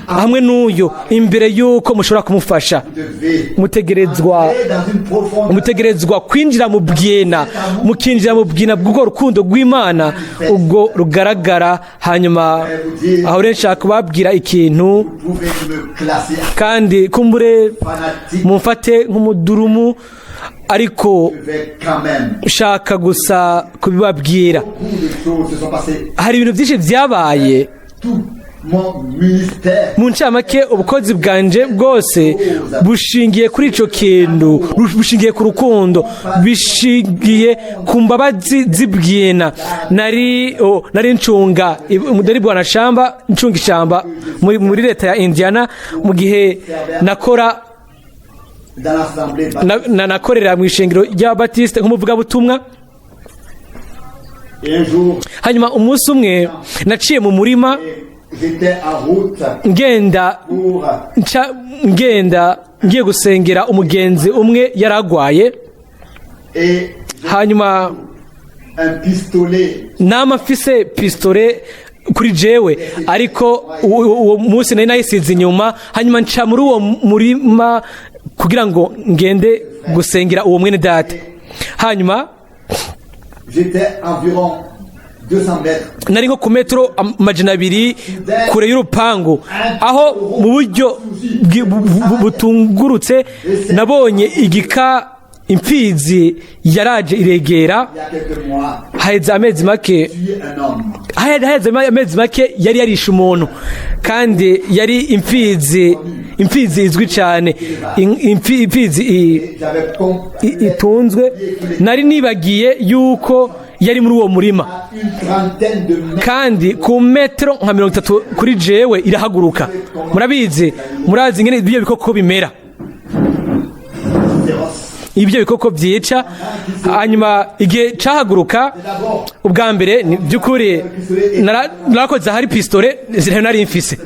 hamwe n'uyu imbere y'uko mushobora kumufasha. Devez Mutegerezwa aller dans une profonde mutegerezwa kwinjira mu bwina, mukinjira mu bwina bw'ubwo rukundo rw'Imana, ubwo rugaragara. Hanyuma Hanyuma aho rero nshaka kubabwira ikintu. Vous pouvez me classer Kandi kumbure fanatique, mumfate nk'umudurumu, ariko je vais quand même. nshaka gusa kubibabwira. Beaucoup de choses se sont passées. Hari ibintu byinshi byabaye. Tout mon ministère Mu ncamake, ubukozi bwanje bwose bushingiye kuri ico kintu, bushingiye ku rukundo, bishingiye ku mbabazi z'ibwina. Nari ncunga, nari bwana shamba, ncunga ishamba muri leta ya Indiana mu gihe nakora dans l'assemblée. Nakorera mu ishengero ry'Ababatiste nk'umuvugabutumwa. Et un jour, Hanyuma umunsi umwe naciye mu murima, j'étais en route ngenda pour nca ngenda ngiye gusengera umugenzi umwe yaragwaye. Et Hanyuma un pistolet nama mfise pistolet kuri jewe, ariko uwo munsi nari nayisize inyuma. Hanyuma nca muri uwo murima kugira ngo ngende gusengera uwo mwene data. Hanyuma J'étais environ 200 mètres. nari nko ku metero 200 kure y'urupangu, aho mu buryo butungurutse nabonye igika, imfizi yaraje iregera. Il y a quelques mois, Haheze amezi make, tué un homme. haheze amezi make yari yarishe umuntu, kandi yari imfizi izwi cyane, imfizi Et j'avais compris itunzwe. Nari nibagiye yuko yari muri uwo murima. Une trentaine de mètres. Kandi ku metero nka 30 kuri jewe irahaguruka. Murabizi, murazi ingene ibyo bikoko bimera. Féroce. Ibyo bikoko byica. Hanyuma igihe cahaguruka ubwa mbere, ni by'ukuri narakoze ahari pistolet, ziriho nari mfise.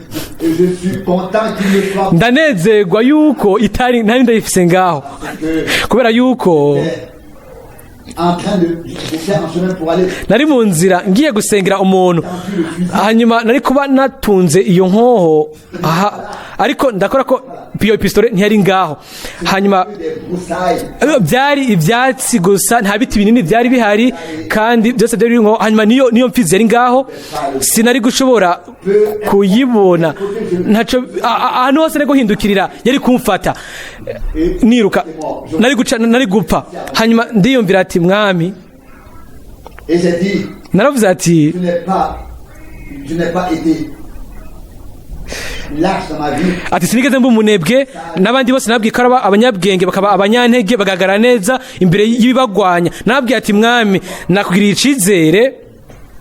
Et je suis content qu'il ne soit Ndanezerwa yuko itari ntari ndayifise ngaho, kubera yuko en train de. J'étais en chemin pour aller. nari mu nzira ngiye gusengera umuntu, hanyuma nari kuba natunze iyo nkoho aha, ariko ndakora ko iyo pistolet ntiyari ngaho. Hanyuma Des broussailles. byari ibyatsi gusa, nta biti binini byari bihari, kandi byose byari biri nko. Hanyuma niyo mfizi yari ngaho, sinari gushobora kuyibona. Ntaco ahantu hose nari guhindukirira yari kumfata niruka, nari guca nari gupfa. Hanyuma ndiyumvira ati: "Mwami." Et j'ai dit, Naravuze ati: je n'ai pas été lâche dans ma vie. Ati: "Sinigeze mba umunebwe n'abandi bose. Nabwiye ko ari abanyabwenge bakaba abanyantege, bagahagarara neza imbere y'ibibagwanya." Nabwiye ati: "Mwami, nakugiriye icizere."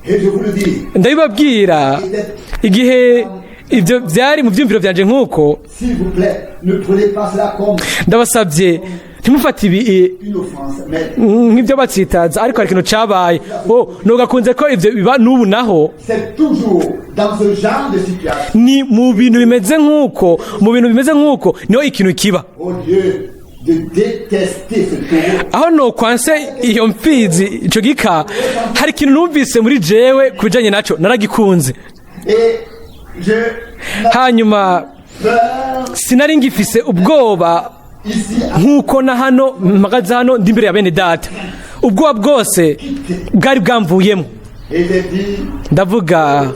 Et je vous le dis, Ndabibabwira, igihe ibyo byari mu byumviro byanje nk'uko, s'il vous plaît, ne prenez pas cela comme ndabasabye ntimufate ibi une offense, mais nk'ibyo batsitaza, ariko hari ikintu cabaye. Oh, nugakunze ko ibyo biba n'ubu naho. C'est toujours dans ce genre de situation, Ni mu bintu bimeze nk'uko, mu bintu bimeze nk'uko niho ikintu kiba. Au lieu de détester ce taureau, Aho nokwanse iyo mfizi, ico gika, hari ikintu numvise muri jewe ku bijanye naco, naragikunze. Et je n'ai Hanyuma peur sinari ngifise ubwoba ici nk'uko na hano mpagaze hano ndi imbere ya bene data. Ubwoba bwose bwari bwamvuyemo. Et j'ai dit, Ndavuga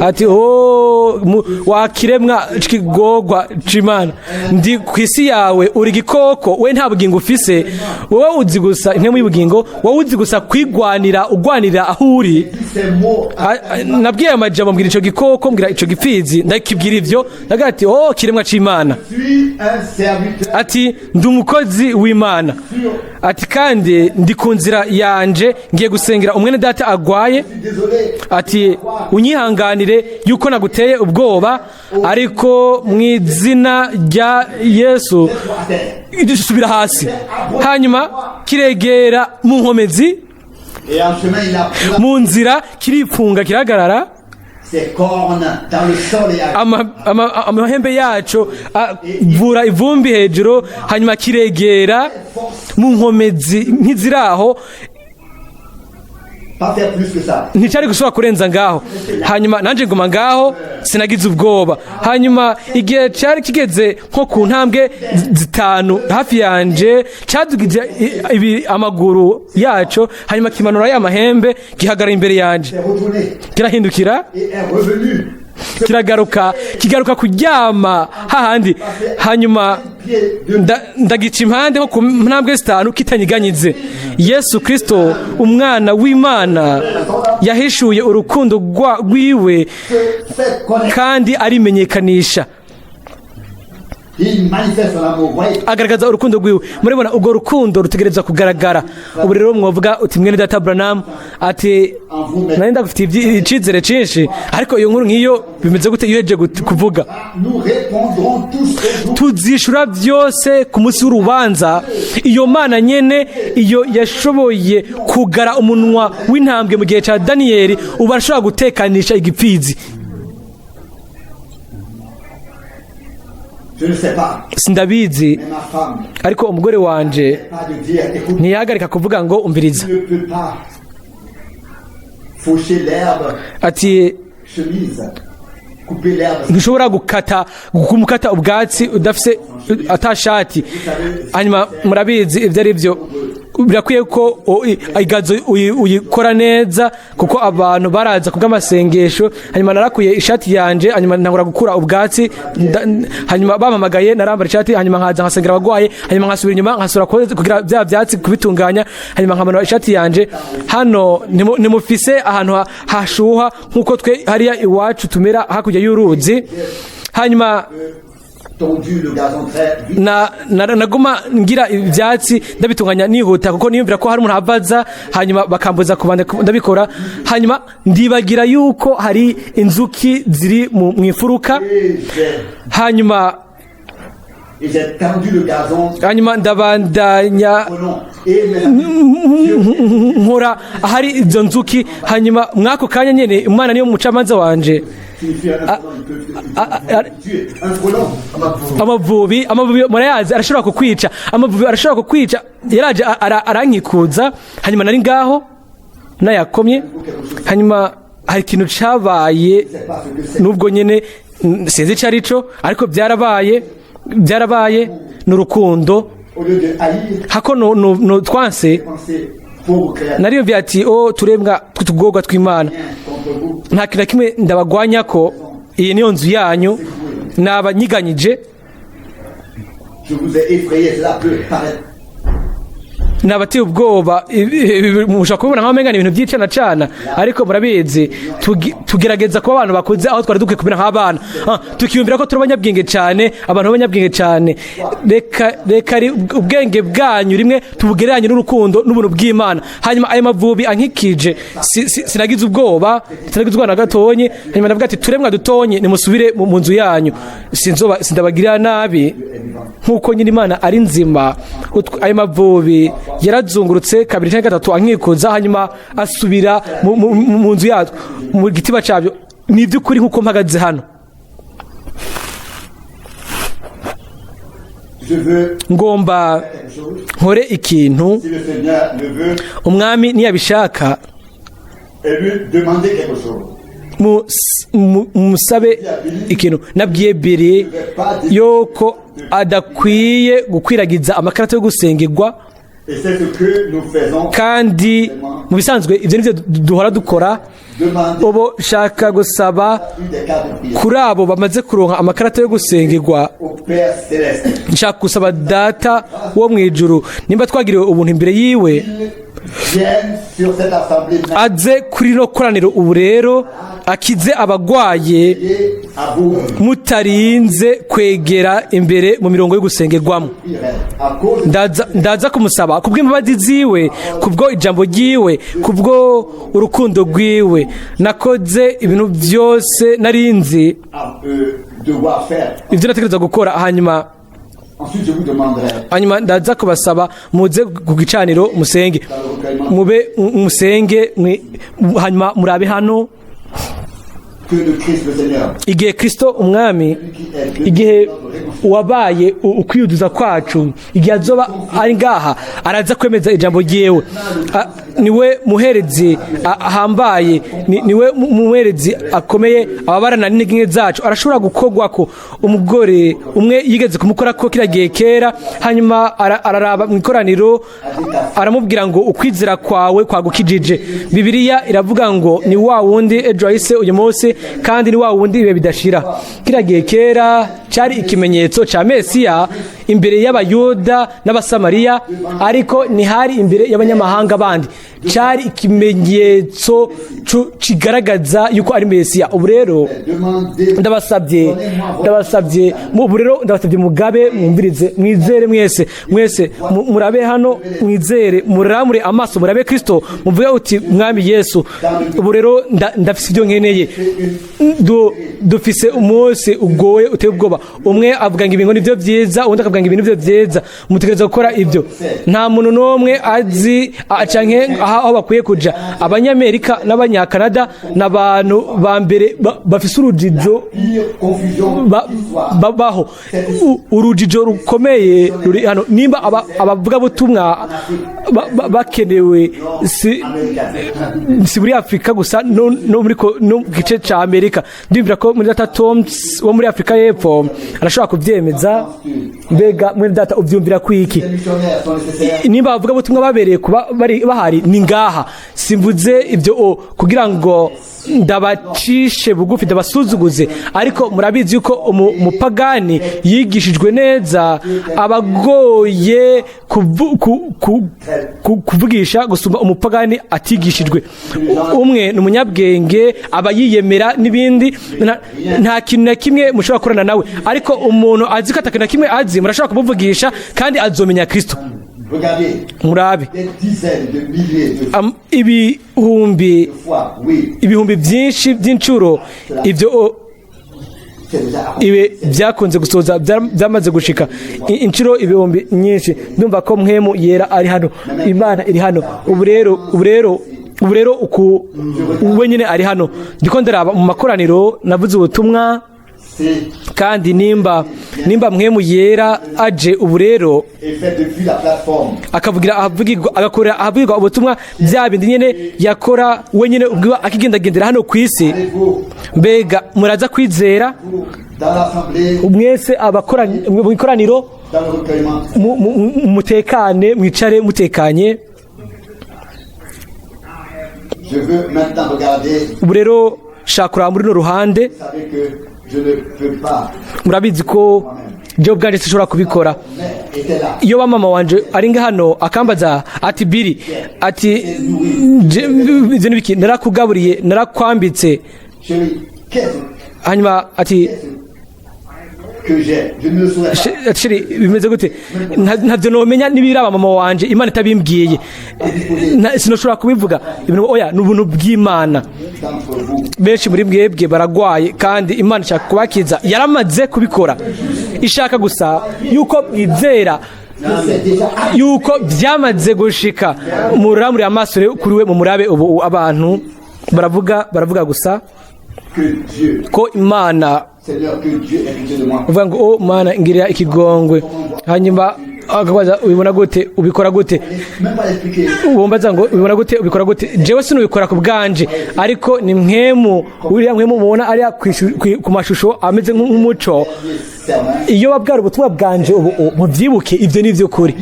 ati: "O wakiremwa c'ikigorwa c'Imana, ndi ku isi yawe, uri igikoko we, nta bugingo ufise wowe, uzi gusa impwemu y'ubugingo, wowe uzi gusa kwigwanira, ugwanira aho uri." Ces mots Nabwiye aya majambo, mbwira ico gikoko, mbwira ico gipfizi, ndakibwira ivyo. Ndagira ati: "Oh kiremwa c'Imana." Suis un serviteur Ati: "Ndi umukozi w'Imana." Ati: "Kandi ndi ku nzira yanje ngiye gusengera umwene data agwaye." Désolé. Ati: "Unyihanganire yuko naguteye ubwoba, ariko mu izina rya Yesu, subira hasi." Hanyuma kiregera mu nkomezi. Et en chemin, il a pris Mu nzira kiripfunga, kirahagarara. Ses cornes dans le sol et a Amahembe yaco avura ivumbi hejuru. Hanyuma kiregera mu nkomezi nk'iziraho. Pas faire plus que ça. Nticari gushobora kurenza ngaho. Hanyuma nanje nguma ngaho. Sinagize ubwoba. Hanyuma igihe cyari kigeze nko ku ntambwe 5 hafi yanje, cadugije amaguru yaco, hanyuma kimanura ya mahembe, gihagarara imbere yanje. S'est retourné Kirahindukira, et est revenu. kiragaruka, kigaruka kuryama hahandi. Hanyuma Pied de ndagica impande nko ku ntambwe 5 kitanyiganyize. Yesu Kristo, umwana w'Imana, yahishuye urukundo rwiwe se fait connaître. kandi arimenyekanisha. Il manifeste son amour. Voyez, Agaragaza urukundo rwiwe. Murabona, urwo rukundo rutegereza kugaragara. Ubu rero mwavuga uti: "Mwene data Branham," ati, "nari ndagufitiye icizere cinshi, ariko iyo nkuru nk'iyo bimeze gute iyo uhejeje kuvuga?" Nous répondrons tous au jour Tuzishura byose ku munsi w'urubanza. Iyo Mana nyene, iyo yashoboye kugara umunwa w'intambwe mu gihe cya Daniyeli, ubu arashobora gutekanisha igipfizi. Je ne sais pas, Sindabizi, mais ma femme, ariko umugore wanje pas de dire, écoute, ntiyahagarika kuvuga ngo: "Umviriza." tu ne peux pas faucher l'herbe, Ati: chemise, couper l'herbe. "Ntushobora gukata, kumukata ubwatsi udafise atashati." Hanyuma murabizi ibyo ari byo, birakwiye ko igazo uyikora neza, kuko abantu baraza kubw'amasengesho. Hanyuma narakuye ishati yanje, hanyuma ntangura gukura ubwatsi. Hanyuma bampamagaye, narambara ishati, hanyuma nkaza nkasengera abagwaye, hanyuma nkasubira inyuma, nkasubira kugira bya byatsi kubitunganya, hanyuma nkamanura ishati yanje. Hano ntimufise ahantu hashuha nk'uko twe hariya iwacu tumera hakurya y'uruzi. Hanyuma Tondu le gazon très vite. naguma ngira ibyatsi ndabitunganya nihuta, kuko niyumvira ko hari umuntu avaza, hanyuma bakambuza kubanda ndabikora. Hanyuma ndibagira yuko hari inzuki ziri mu ifuruka. Et j'ai Hanyuma et j'ai tendu le gazon hanyuma ndabandanya au long. Et mes amis, nkora ahari izo nzuki. Hanyuma mwako kanya nyene, Imana niyo mucamanza wanje, signifie un frelon, il peut tuer. Un frelon. Amavubi, amavubi murayazi, arashobora kukwica. Amavubi arashobora kukwica. Yaraje arankikuza. Hanyuma nari ngaho nayakomye, hanyuma hari ikintu cabaye. Je sais pas ce que c'est. Nubwo nyene sinzi ico arico, ariko byarabaye, byarabaye. Ni urukundo. Au lieu de haïr, Hako no twanse, pensez, pauvre créature, nariyumviye ati: "O turembwa tw'utugorwa tw'Imana, contre vous. nta kintu na kimwe ndabagwanya ko iyi niyo nzu yanyu, nabanyiganyije." Je vous ai effrayé, cela peut paraître Nabateye ubwoba. Mushobora kubibona nk'aho umenga ni ibintu by'icana cana, ariko murabizi, tugerageza kuba abantu bakuze aho twari dukwiye kumera nk'abana. Tukiyumvira ko turi abanyabwenge cyane, abantu b'abanyabwenge cyane. Reka ubwenge bwanyu rimwe tubugereranye n'urukundo n'ubuntu bw'Imana. Hanyuma ayo mavubi ankikije, sinagize ubwoba, sinagize ubwoba na gatonye. Hanyuma ndavuga ati: "Turemwa dutonye, nimusubire mu nzu yanyu, sinzoba sindabagirira nabi, nk'uko nyine Imana ari nzima." Ayo mavubi yarazungurutse kabiri cyangwa gatatu ankikuza, hanyuma asubira mu nzu yatwo, mu gitiba cyabyo. Ni iby'ukuri nk'uko mpagaze hano. Je veux Ngomba quelque chose. nkore ikintu. Si le Seigneur le veut, Umwami niyabishaka, et lui demander quelque chose. Musabe ikintu. Nabwiye Biri yuko adakwiye gukwiragiza amakarata yo gusengerwa. Et c'est ce que nous faisons. Kandi mu bisanzwe ibyo nivyo duhora dukora. Demander Ubu shaka gusaba une des cartes de prière kuri abo bamaze kuronka amakarata yo gusengerwa. au Père Céleste. Nshaka gusaba Data wo mu ijuru, nimba twagiriwe ubuntu imbere yiwe, Il vienne sur cette assemblée aze kuri rino koraniro ubu rero, akize abagwaye, et à vous mutarinze kwegera imbere mu mirongo yo gusengerwamo. à cause Ndaza kumusaba kubw'imbabazi ziwe, kubwo ijambo ryiwe, kubwo urukundo rwiwe. Nakoze ibintu byose narinzi à devoir faire. ibyo nategereza gukora. Hanyuma Ensuite, je vous demanderai hanyuma ndaza kubasaba muze ku gicaniro musenge, dans le recueillement mube musenge hanyuma murabe hano. Que le Christ le Seigneur, Igihe Kristo Umwami, qui est igihe wabaye ukwiyuduza kwacu, igihe azoba ari ngaha, araza kwemeza ijambo ryiwe. Niwe muherezi ahambaye, niwe muherezi akomeye ababarana n'intege nke zacu. Arashobora gukorwa ko umugore umwe yigeze kumukora ko kiriya gihe kera, hanyuma araraba mu ikoraniro, aramubwira ngo: "Ukwizera kwawe kwagukijije." Bibiliya iravuga ngo ni wa wundi ejo hahise, uyu munsi, kandi ni wa wundi ibihe bidashira. Kiriya gihe kera cyari ikimenyetso cya Mesiya imbere y'Abayuda n'Abasamariya, ariko ntihari imbere y'abanyamahanga bandi. Cyari ikimenyetso kigaragaza yuko ari Mesiya. Ubu rero Demandez. ndabasabye, ubu rero ndabasabye mugabe mwumvirize, mwizere mwese, mwese murabe hano, mwizere, muramure amaso, murabe Kristo, muvuge uti: "Mwami Yesu, ubu rero ndafise ibyo nkeneye." Dufise umunsi ugoye uteye ubwoba. Umwe avuga ngo ibintu nibyo byiza, undi akavuga ngo ibintu nibyo byiza. Mutegereza gukora ibyo. Nta muntu n'umwe azi canke aho bakwiye kuja. Abanyamerika n'Abanyakanada ni abantu ba mbere bafise urujijo Pire confusion qui soit. Babaho. Urujijo rukomeye ruri hano. Nimba abavugabutumwa bakenewe, si muri Afurika gusa, no mu gice ca Amerika. Ndumvira ko muri data Toms wo muri Afurika y'Epfo arashobora kuvyemeza. Mbega mwene data, uvyumvira kwiki? Les missionnaires sont nécessaires. Nimba abavugabutumwa babereye kuba bari bahari, ni ngaha. Simvuze ibyo kugira ngo ndabacishe bugufi, ndabasuzuguze, ariko murabizi yuko umupagani yigishijwe neza abagoye kuvugisha gusumba umupagani atigishijwe. Umwe ni umunyabwenge, aba yiyemera n'ibindi, nta kintu na kimwe mushobora gukorana nawe, ariko umuntu azi ko atakintu na kimwe azi, murashobora kumuvugisha kandi azomenya Kristo. Regardez, Murabe, des dizaines de milliers de ibihumbi fois, oui, ibihumbi byinshi by'inshuro ibyo c'est déjà accompli. Ibi byakunze gusoza, byamaze gushika inshuro ibihumbi nyinshi. Ndumva ko Mpwemu Yera ari hano, Imana iri hano ubu rero uku wenyine ari hano. Ndiko ndaraba mu makoraniro, navuze ubutumwa. C'est Kandi nimba Mpwemu Yera aje ubu rero et fait depuis la plateforme. akavugira ahavugirwa, agakora ahavugirwa ubutumwa, bya bindi nyene yakora wenyine ubwiwe akigendagendera hano ku isi, Allez-vous mbega muraza kwizera? dans l'assemblée, Mwese abakora mu ikoraniro, dans le recueillement. Mutekane, mwicare mutekanye. Je veux maintenant regarder. Ubu rero shaka kuraba muri runo ruhande. Vous savez que je ne peux pas. Murabizi ko jewe ubwanje sinshobora kubikora. Mais était là. Iyo ba mama wanje ari nga hano akambaza ati: "Biri," ati: "Ivyo nibiki? Narakugaburiye, narakwambitse." Chérie, qu'est-ce Hanyuma ati: que j'ai? Je ne le saurais pas. Ati: "Chéri, bimeze gute?" Ntavyo nomenya n'ibiraba mama wanje Imana itabimbwiye. Sinoshobora kubivuga ibintu, oya, ni ubuntu bw'Imana. D'entre vous, Benshi muri mwebwe baragwaye kandi Imana ishaka kubakiza. Yaramaze kubikora, ishaka gusa yuko mwizera c'est déjà yuko byamaze gushika. Muramure amaso rero kuri we, mumurabe ubu. Abantu baravuga gusa que Dieu, ko Imana Seigneur, que Dieu ait pitié de moi. uvuga ngo: "Oh Mana, ngirira ikigongwe." Hanyuma akabaza: "Ubibona gute? Ubikora gute?" Même pas expliquer. Wumbaza ngo: "Ubibona gute? Ubikora gute?" Jewe sinubikora ku bwanje, ariko ni Mpwemu, uriya Mpwemu mubona ariya ku mashusho ameze nk'umuco. Sermon. Iyo babwara ubutumwa bwanje ubu mubyibuke, ibyo ni iby'ukuri.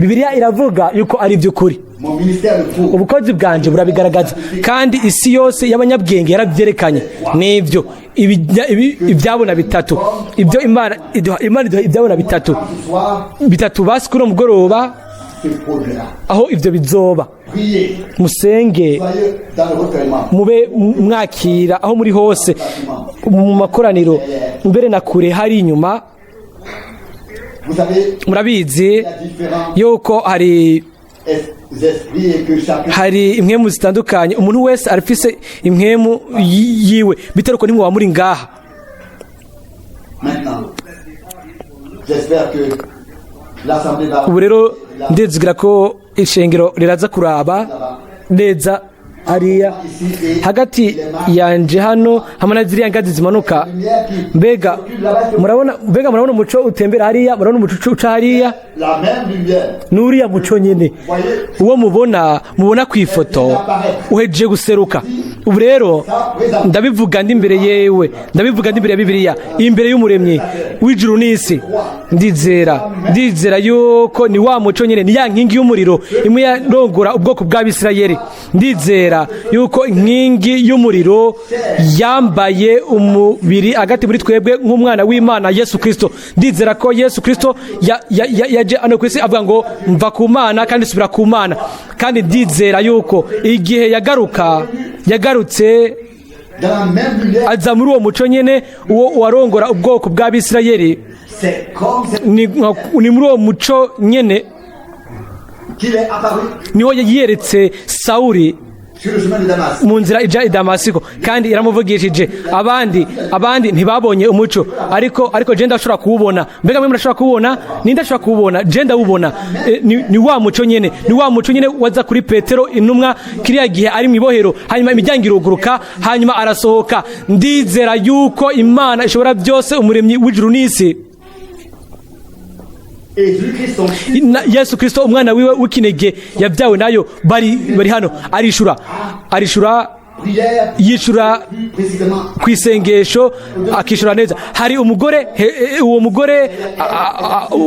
Bibiliya iravuga yuko ari iby'ukuri. Mon ministère le prouve. Ubukozi bwanje burabigaragaza, kandi isi yose y'abanyabwenge yarabyerekanye. Nibyo ibyabona bitatu, ibyo Imana iduha. Imana iduha ibyabona bitatu. Ce soir, Bitatu basi kuri uwo mugoroba ce projet-là. aho ibyo bizoba. Priez. Musenge. Soyez dans le recueillement. Mube mwakira aho muri hose mu makoraniro, mbere na kure hari inyuma. Vous savez, Murabizi il y a différents yuko hari esprits et que chacun hari impwemu zitandukanye. Umuntu wese arafise impwemu yiwe, bitari uko ntimwoba muri ngaha. Maintenant, j'espère que l'Assemblée va Ubu rero ndizigira ko ishengero riraza kuraba neza. hariya hagati yanje hano hamwe na ziriya ngazi zimanuka. Lumière qui Mbega murabona, mbega murabona umuco utembera hariya? Murabona umuco uca hariya? La même lumière. N'uriya muco nyine Voyez, uwo mubona ku ifoto uhejeje guseruka. Ubu rero ndabivuga ndi imbere yewe, ndabivuga ndi imbere ya Bibiliya, imbere y'Umuremyi w'ijuru n'isi. Ndizera yuko ni wa muco nyine, ni ya nkingi y'umuriro imwe yarongora ubwoko bw'Abisirayeli. Ndizera yuko inkingi y'umuriro yambaye umubiri hagati muri twebwe nk'umwana w'Imana Yesu Kristo. Ndizera ko Yesu Kristo yaje hano ku isi avuga ngo: "Mva ku Mana kandi subira ku Mana." Kandi ndizera yuko igihe yagaruka, yagarutse dans la même lumière, aza muri uwo muco nyene, uwo warongora ubwoko bw'Abisirayeli. C'est comme c'est Ni muri uwo muco nyene qu'il est apparu niho yiyeretse Sawuli sur le chemin de Damas. mu nzira ija i Damasiko, kandi yaramuvugishije. Abandi ntibabonye umuco, ariko je ndashobora kuwubona. Mbega mwe murashobora kuwubona? Ninde ashobora kuwubona? Je ndawubona. Ni wa muco nyene, ni wa muco nyene waza kuri Petero intumwa kiriya gihe ari mu ibohero, hanyuma imiryango iruguruka, hanyuma arasohoka. Ndizera yuko Imana ishobora byose, Umuremyi w'ijuru n'isi, Et Jésus-Christ, son fils, na Yesu Kristo umwana wiwe w'ikinege yabyawe nayo, bari hano. Arishura prière, yishura plus précisément, ku isengesho, akishura neza. Hari umugore uwo mugore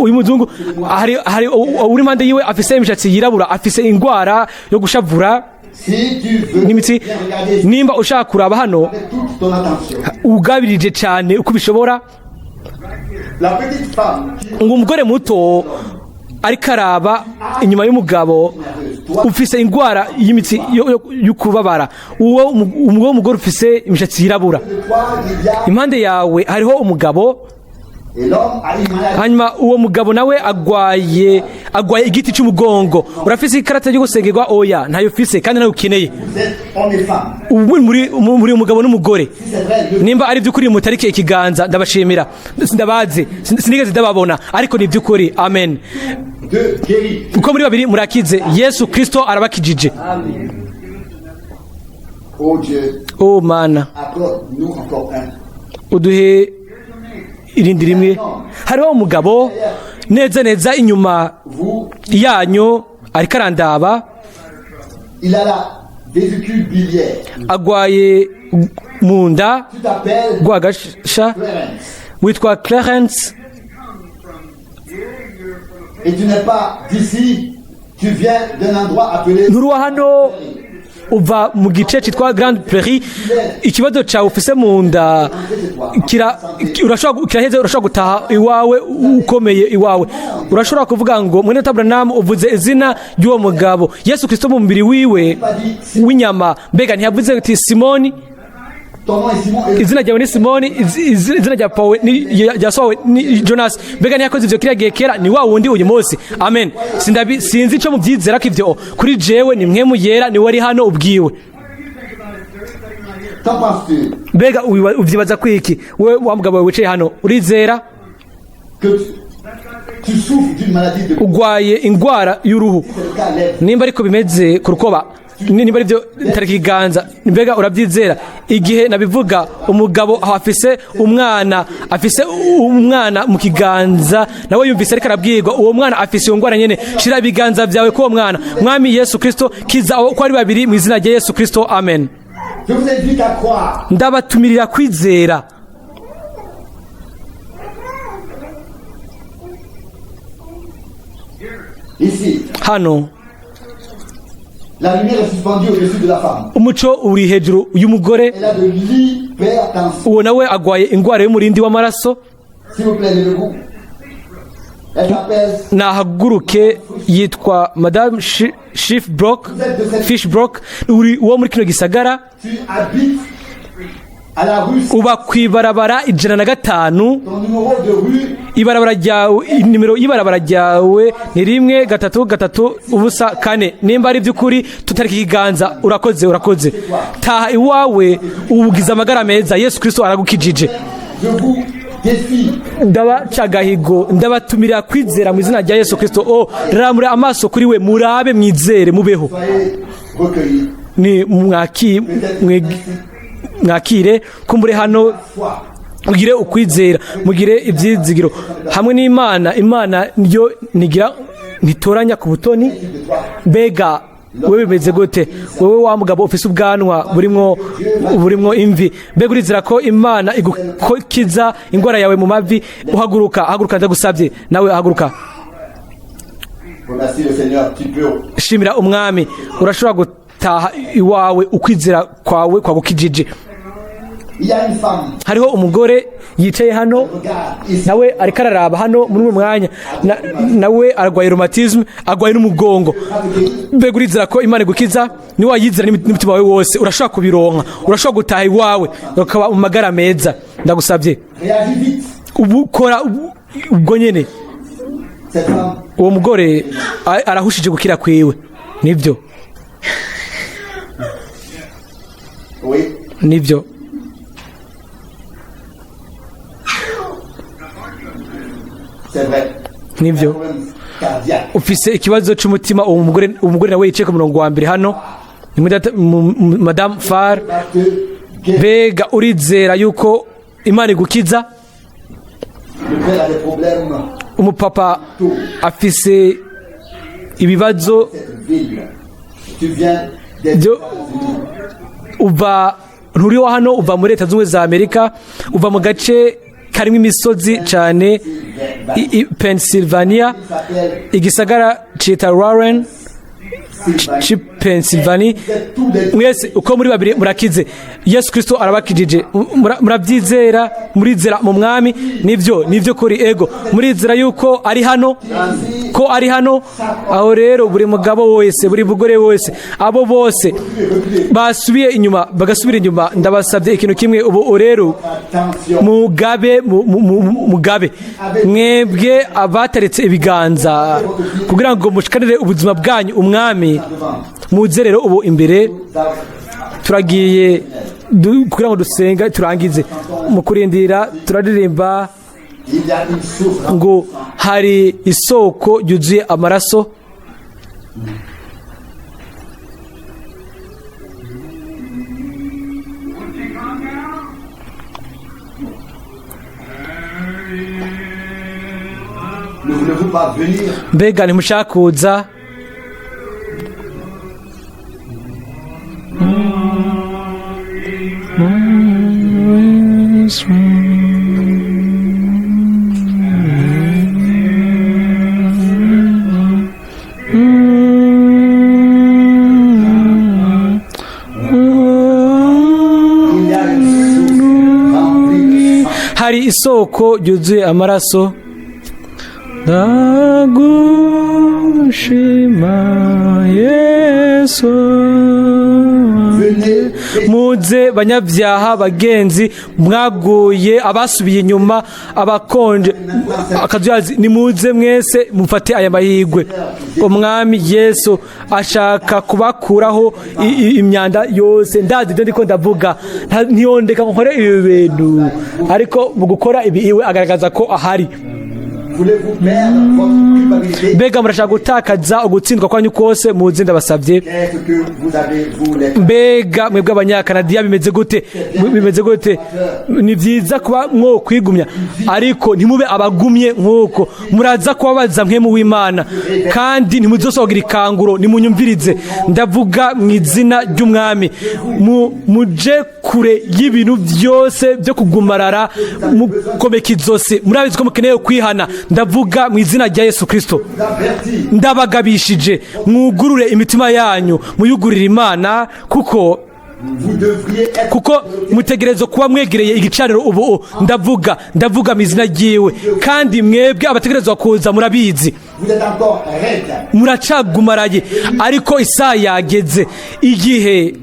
uyu muzungu, hari uri impande yiwe afise imishatsi yirabura, afise indwara yo gushavura si tu veux n'imitsi. bien regarder Nimba ushaka kuraba hano avec toute ton attention, ugabirije cyane uko ubishobora, la petite femme qui ngo umugore muto ariko araba inyuma y'umugabo ufise indwara y'imitsi yo kubabara, uwo mugore ufise imishatsi yirabura, de toi, il y a, impande yawe hariho umugabo. Et l'homme a une maladie. Hanyuma uwo mugabo nawe agwaye igiti cy'umugongo. Urafise ikarata yo gusengerwa? Oya, ntayo ufise kandi nayo ukeneye. Vous êtes homme et femme. Ubu muri umugabo n'umugore. Si c'est vrai, le Nimba ari by'ukuri, mutarike ikiganza. Ndabashimira. Sindabazi, sinigeze ndababona, ariko ni by'ukuri. Amen. Deux guéris. Uko muri babiri murakize. Yesu Kristo arabakijije. Oh Dieu, O Mana, accorde-nous encore un. uduhe irindi rimwe. Hariho umugabo neza neza inyuma Vous, yanyu ariko arandaba. Il a la vésicule biliaire. Agwaye mu nda. Tu t'appelles Rwagasha. Clarence. Witwa Clarence. Et tu n'es pas d'ici, tu viens d'un endroit appelé Nturuwa hano, uva mu gice cyitwa Grande Prairie. Ikibazo cyawe ufise mu nda kiraheze, urashobora gutaha iwawe ukomeye iwawe. Urashobora kuvuga ngo: "Mwene Branham, uvuze izina ry'uwo mugabo." Yesu Kristo mu mubiri wiwe w'inyama, mbega ntiyavuze ati: "Simoni"? Ton nom est Simon et "Izina ryawe ni Simoni, izina rya pawe ni rya so wawe ni Jonas." Mbega ntiyakoze ivyo kiriya gihe kera? Ni wa wundi uyu munsi. Amen. Sindabi sinzi ico mubyizera ko ivyo kuri jewe ni mwe muyera, ni wari hano ubwiwe. Qu'en penses-tu? Mbega uvyibaza kwiki we, wa mugabo wicaye hano? Urizera? Que tu souffres d'une maladie de Ugwaye indwara y'uruhu. C'est le cas, lève. Nimba ariko bimeze ku rukoba, nimba aribyo, tariki ikiganza. Mbega urabyizera? Igihe nabivuga, umugabo aho afise umwana mu kiganza, nawe yumvise ariko arabwirwa. Uwo mwana afise iyo ndwara nyene. Shira ibiganza byawe k'uwo mwana. Mwami Yesu Kristo, kiza abo uko ari babiri mu izina rya Yesu Kristo. Amen. Je vous invite à croire. Ndabatumirira kwizera. Ici, Hano, la lumière est suspendue au-dessus de la femme. umuco uri hejuru y'umugore. Elle a de l'hypertension. Uwo nawe agwaye indwara y'umurindi w'amaraso. S'il vous plaît, levez-vous. Elle s'appelle Nahaguruke. Yitwa Madame Shifbrock, Fishbrock. Uri uwo muri kino gisagara. Tu habites à la rue. Uba ku ibarabara 105. Ton numéro de rue, Ibarabara ryawe, nimero y'ibarabara ryawe ni 13304. Nimba ari iby'ukuri, tutarika ikiganza. Urakoze, urakoze. Taha iwawe ubugize amagara meza. Yesu Kristo aragukijije. Je vous défie. Ndabacagahigo, ndabatumira kwizera mu izina rya Yesu Kristo. O ramura amaso kuri we, murabe, mwizere, mubeho. Soyez recueillis. Ni mwakire kumbure hano, Foi. mugire ukwizera, mugire ibyizigiro hamwe n'Imana. Imana niyo nigira ntitoranya ku butoni. Mbega wewe bimeze gute, wowe wa mugabo ufise ubwanwa burimwo imvi? Mbega urizera ko Imana igukiza indwara yawe mu mavi? Uhaguruka, haguruka, ndagusabye nawe haguruka. Remercie le Seigneur, tu peux. Shimira Umwami, urashobora gutaha iwawe, ukwizera kwawe kwagukijije. Il y a une femme. Hariho umugore yicaye hano. Regarde ici. Nawe ariko araraba hano muri uwo mwanya. Nawe arwaye rhumatisme, arwaye n'umugongo. Mbega urizera ko Imana igukiza? Niwayizera n'umutima wawe wose, urashobora kubironka, urashobora gutaha iwawe ukaba mu magara meza. Ndagusabye. Réagis vite. Ubu kora ubwo nyene. Cette femme, Uwo mugore arahushije gukira kwiwe, nibyo. Oui. Nibyo. C'est vrai. Nibyo. Un problème cardiaque. Ufise ikibazo c'umutima. Uwo mugore nawe yicaye ku murongo wa mbere hano ni Madame Far. Va te guérir. Mbega urizera yuko Imana igukiza? Le père a des problèmes. Umupapa afise ibibazo. Cette ville. Tu viens des États-Unis. Uva, nturi wa hano, uva muri Leta Zunze Ubumwe za Amerika, uva mu gace karimo imisozi cyane, Pennsylvania. Il s'appelle Igisagara cita Warren Sylvain. ci Pennsylvania. Vous êtes tous des Mwese uko muri babiri murakize, Yesu Kristo arabakijije. Murabyizera? Murizera mu Mwami? Nibyo, nibyo kuri ego. Murizera yuko ari hano, ko ari hano? Aho rero buri mugabo wese, buri mugore wese, abo bose basubiye inyuma, bagasubira inyuma, ndabasabye ikintu kimwe ubu rero. Attention. Mugabe mugabe mwebwe abateretse ibiganza kugira ngo mushikanire ubuzima bwanyu Umwami, muze rero ubu imbere. Turagiye kugira ngo dusenga turangize. Mu kurindira turaririmba Il y a une source. ngo hari isoko yuzuye amaraso. Ne voulez-vous pas venir? Mbega ntimushaka kuza? Il y a une source remplie de sang. Hari isoko yuzuye amaraso. Ndagushima Yesu. Venez. Muze banyabyaha bagenzi mwaguye, abasubiye inyuma, abakonje akazuyazi, nimuze mwese mufate aya mahirwe. Umwami Yesu ashaka kubakuraho imyanda yose. Ndazi ibyo ndiko ndavuga. Ntiyondeka ngo nkore ibi bintu, ariko mu gukora ibi iwe agaragaza ko ahari. Voulez-vous perdre votre culpabilité? Mbega murashaka gutakaza ugutsindwa kwanyu kose? Muze, ndabasabye. Qu'est-ce que vous avez, vous, les Mbega mwebwe Abanyakanadiya bimeze gute? Bimeze gute? Ni byiza kuba mwo kwigumya, ariko ntimube abagumye nk'uko muraza kubabaza Mpwemu w'Imana, kandi ntimuzosohogira ikanguro. Nimunyumvirize, ndavuga mu izina ry'Umwami. Muje kure y'ibintu byose byo kugumarara, mukomeka izosi. Murabizi ko mukeneye kwihana. Ndavuga mu izina rya Yesu Kristo. Avertis? Ndabagabishije, mwugurure imitima yanyu, muyugurire Imana, kuko Vous devriez être kuko mutegerezwa kuba mwegereye igicaniro ubu. Ndavuga mu izina ryiwe. Kandi mwebwe abategerezwa kuza murabizi. Vous êtes encore raide. Muracagumaraye, ariko isaha yageze, igihe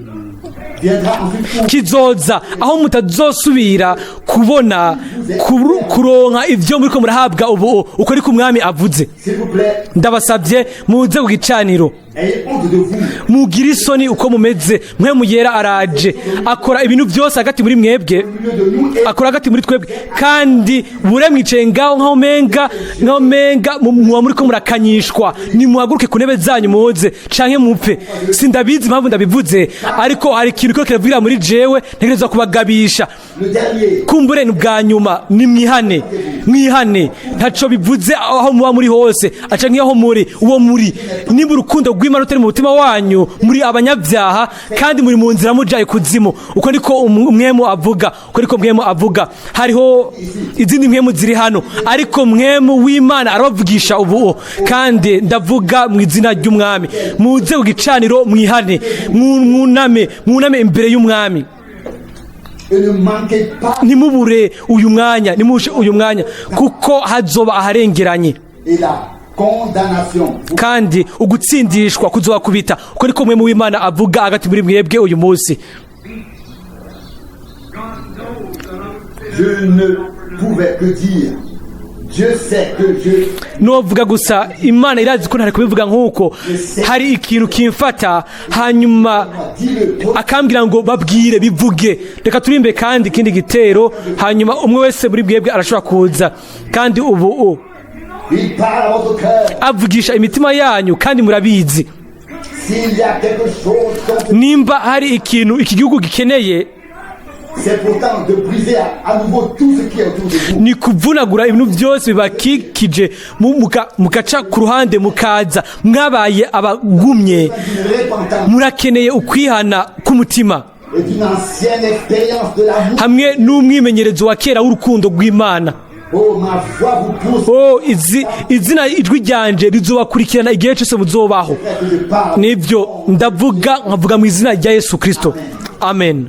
Viendra ensuite où kizoza aho mutazosubira kubona kuronka ibyo muriko murahabwa ubu. Uko ariko Umwami avuze. S'il vous plaît, Ndabasabye, muze ku gicaniro. Ayez honte de vous. Mugire isoni uko mumeze. Mpwemu Yera araje, akora ibintu byose hagati muri mwebwe, Au milieu de nous et akora hagati muri twebwe, kandi bure mwicaye ngaho nkaho menga muba muri ko murakanyishwa. Nimuhaguruke ku ntebe zanyu, muze canke mupfe. Sindabizi impamvu ndabivuze, ariko hari ikintu ko kiravugira muri jewe, ntegerezwa kubagabisha. Le dernier. Kumbure ni ubwa nyuma. Nimwihane, mwihane. Ntaco bivuze aho muba muri hose, aca nk'iyo muri uwo muri. Nimba urukundo rw'Imana rutari mu mutima wanyu, muri abanyabyaha kandi muri mu nzira muja ikuzimu. Uko niko Mpwemu avuga, uko niko Mpwemu avuga. Hariho izindi mpwemu ziri hano, ariko Mpwemu w'Imana arabavugisha ubu, kandi ndavuga mu izina ry'Umwami: muze ku gicaniro, mwihane, mwuname, mwuname imbere y'Umwami. Et ne manquez pas Ntimubure uyu mwanya, nimushe uyu mwanya, kuko hazoba aharengeranye. Et la condamnation. Vous Kandi ugutsindishwa kuzobakubita. Uko niko Mpwemu w'Imana avuga hagati muri mwebwe uyu munsi. Je ne pouvais que dire, Dieu sait que je Novuga gusa, Imana irazi ko ntari kubivuga nk'uko. Hari ikintu kimfata, hanyuma dis-le. akambwira ngo babwire, bivuge. Reka turimbe kandi ikindi gitero, hanyuma umwe wese muri mwebwe arashobora kuza. Kandi ubu Il parle à votre cœur. avugisha imitima yanyu kandi murabizi. S'il y a quelque chose contre, Nimba hari ikintu iki gihugu gikeneye, c'est pourtant de briser à nouveau tout ce qui est autour de vous. ni kuvunagura ibintu byose bibakikije, mugaca ku ruhande, mukaza mwabaye abagumye. D'une repentance Murakeneye ukwihana k'umutima et d'une ancienne expérience de l'amour. hamwe n'umwimenyerezo wa kera w'urukundo rw'Imana. Oh, ma voix vous pousse Oh, izi izina, ijwi ryanje rizobakurikirana igihe cyose muzobaho. Que je parle. Nibyo ndavuga, nkavuga mu izina rya Yesu Kristo, amen.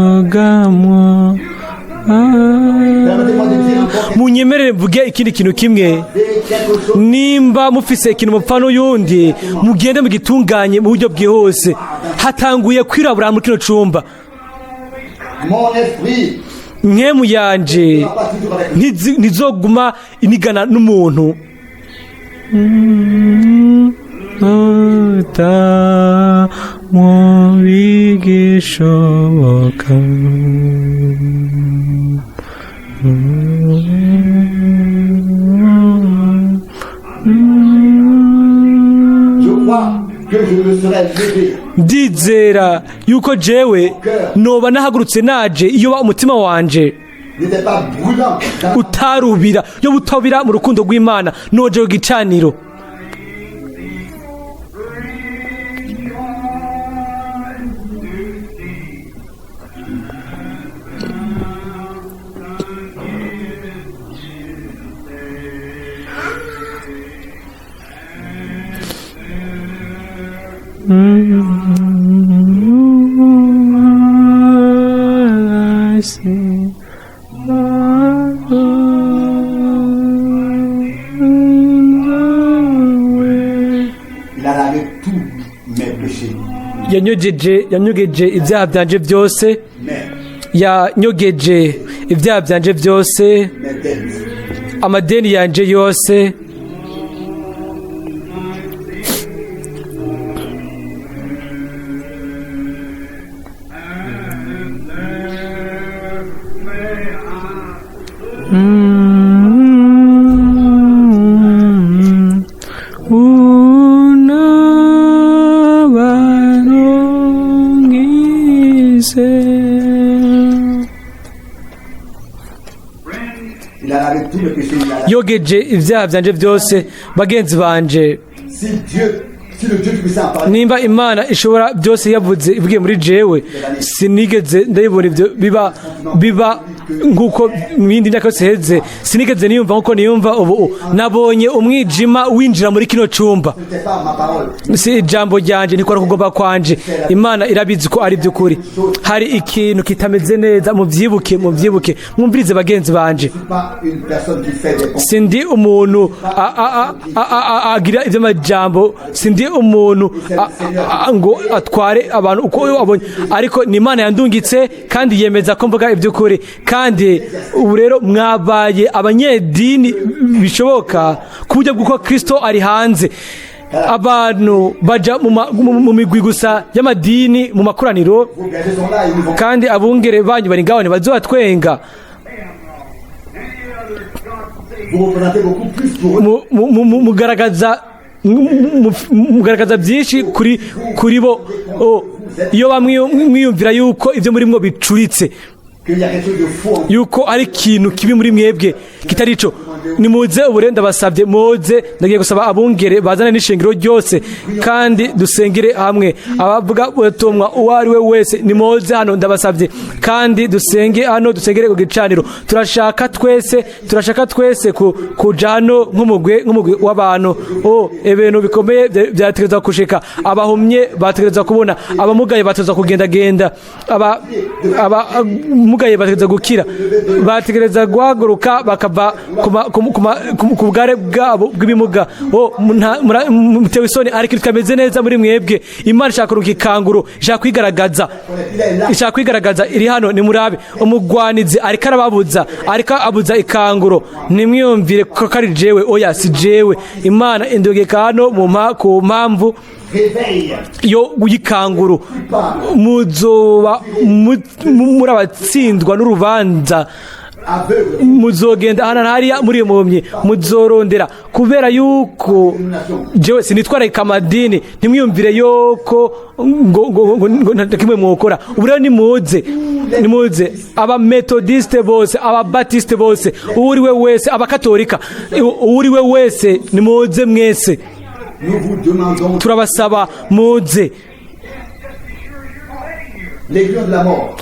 Abogamwa. Permettez-moi de dire encore Munyemerere mvuge ikindi kintu kimwe. quelque chose. Nimba mufise ikintu mupfa n'uyundi, mugende mugitunganye mu buryo bwihuse. Hatanguye kwirabura muri kino cumba. Mon esprit Mpwemu yanje ne va pas toujours avec ntizoguma inigana n'umuntu. Mu bigishoboka. Je crois que je me serais levé. Ndizera yuko jewe noba nahagurutse naje iyo ba umutima wanje N'était pas brûlant dans utarubira, yo butabira mu rukundo rw'Imana, noje ku gicaniro. Il a lavé tous mes péchés. Yanyogeje ibyaha byanje byose. Mes, Yanyogeje ibyaha byanje byose, mes dettes. amadeni yanje yose. Unabarongise. Il a lavé tous mes péchés. Il a lavé. Yogeje ibyaha byanje byose, bagenzi banje. Si Dieu, si le Dieu puissant a parlé, Nimba Imana ishobora byose yavuze ivugiye muri jewe, sinigeze ndayibona ibyo biba Nk'uko mu yindi myaka yose iheze, sinigeze niyumva nk'uko niyumva ubu. Nabonye umwijima winjira muri kino cumba. Ce n'était pas ma parole. Si ijambo ryanje, ntikora kugomba kwanje. Imana irabizi ko ari by'ukuri. Hari ikintu kitameze neza. Mubyibuke, mubyibuke, mwumvirize bagenzi banje. Je ne suis pas une personne qui fait des Sindi umuntu agira iby'amajambo, sindi umuntu ngo atware abantu uko abonye, ariko ni Imana yandungitse kandi yemeza ko mvuga iby'ukuri. Kandi ubu rero mwabaye abanyedini bishoboka ku buryo bw'uko Kristo ari hanze, abantu baja mu migwi gusa y'amadini, mu makoraniro. Vos bergers sont là, ils nous vont Kandi abungere banyu bari ngaho, ntibazobatwenga. Vous représentez beaucoup plus pour eux. Mugaragaza byinshi kuri bo. Oh, iyo bamwe mwiyumvira yuko ibyo murimwo bicuritse, Qu'il y a quelque chose de faux en vous. yuko ari ikintu kibi muri mwebwe kitari ico, nimuze ubu rero, ndabasabye muze. Ndagiye gusaba abungere bazane n'ishengero ryose kandi dusengere hamwe. Abavuga ubutumwa, uwo ari we wese, nimuze hano, ndabasabye, kandi dusenge hano, dusengere ku gicaniro. Turashaka twese kuja hano nk'umugwi w'abantu. Oh, ibintu bikomeye byategerezwa gushika. Abahumye bategerezwa kubona, abamugaye bategerezwa kugendagenda, abamugaye bategerezwa gukira, bategereza guhaguruka bakava ku bugare bwabo bw'ibimuga. Oh, mutewe isoni, ariko bitameze neza muri mwebwe. Imana ishaka kuruka ikanguro, ishaka kwigaragaza, ishaka kwigaragaza, iri hano. Nimurabe, umugwanizi ariko arababuza, ariko abuza ikanguro. Nimwiyumvire ko ari jewe. Oya, si jewe. Imana indogeka hano ku mpamvu Réveil. yo y'ikanguro. Muzoba muri abatsindwa n'urubanza. Aveugle. Muzogenda hano hariya muri iyo mpumyi, muzorondera kubera yuko jewe sinitwararika amadini. Ntimwiyumvire yuko ngo nta kimwe mwokora. Ubu rero nimuze, nimuze, abametodiste bose, ababatiste bose, uwo uri we wese, abakatolika, uwo uri we wese, nimuze mwese. Nous vous demandons Turabasaba muze. l'aiguillon de la mort.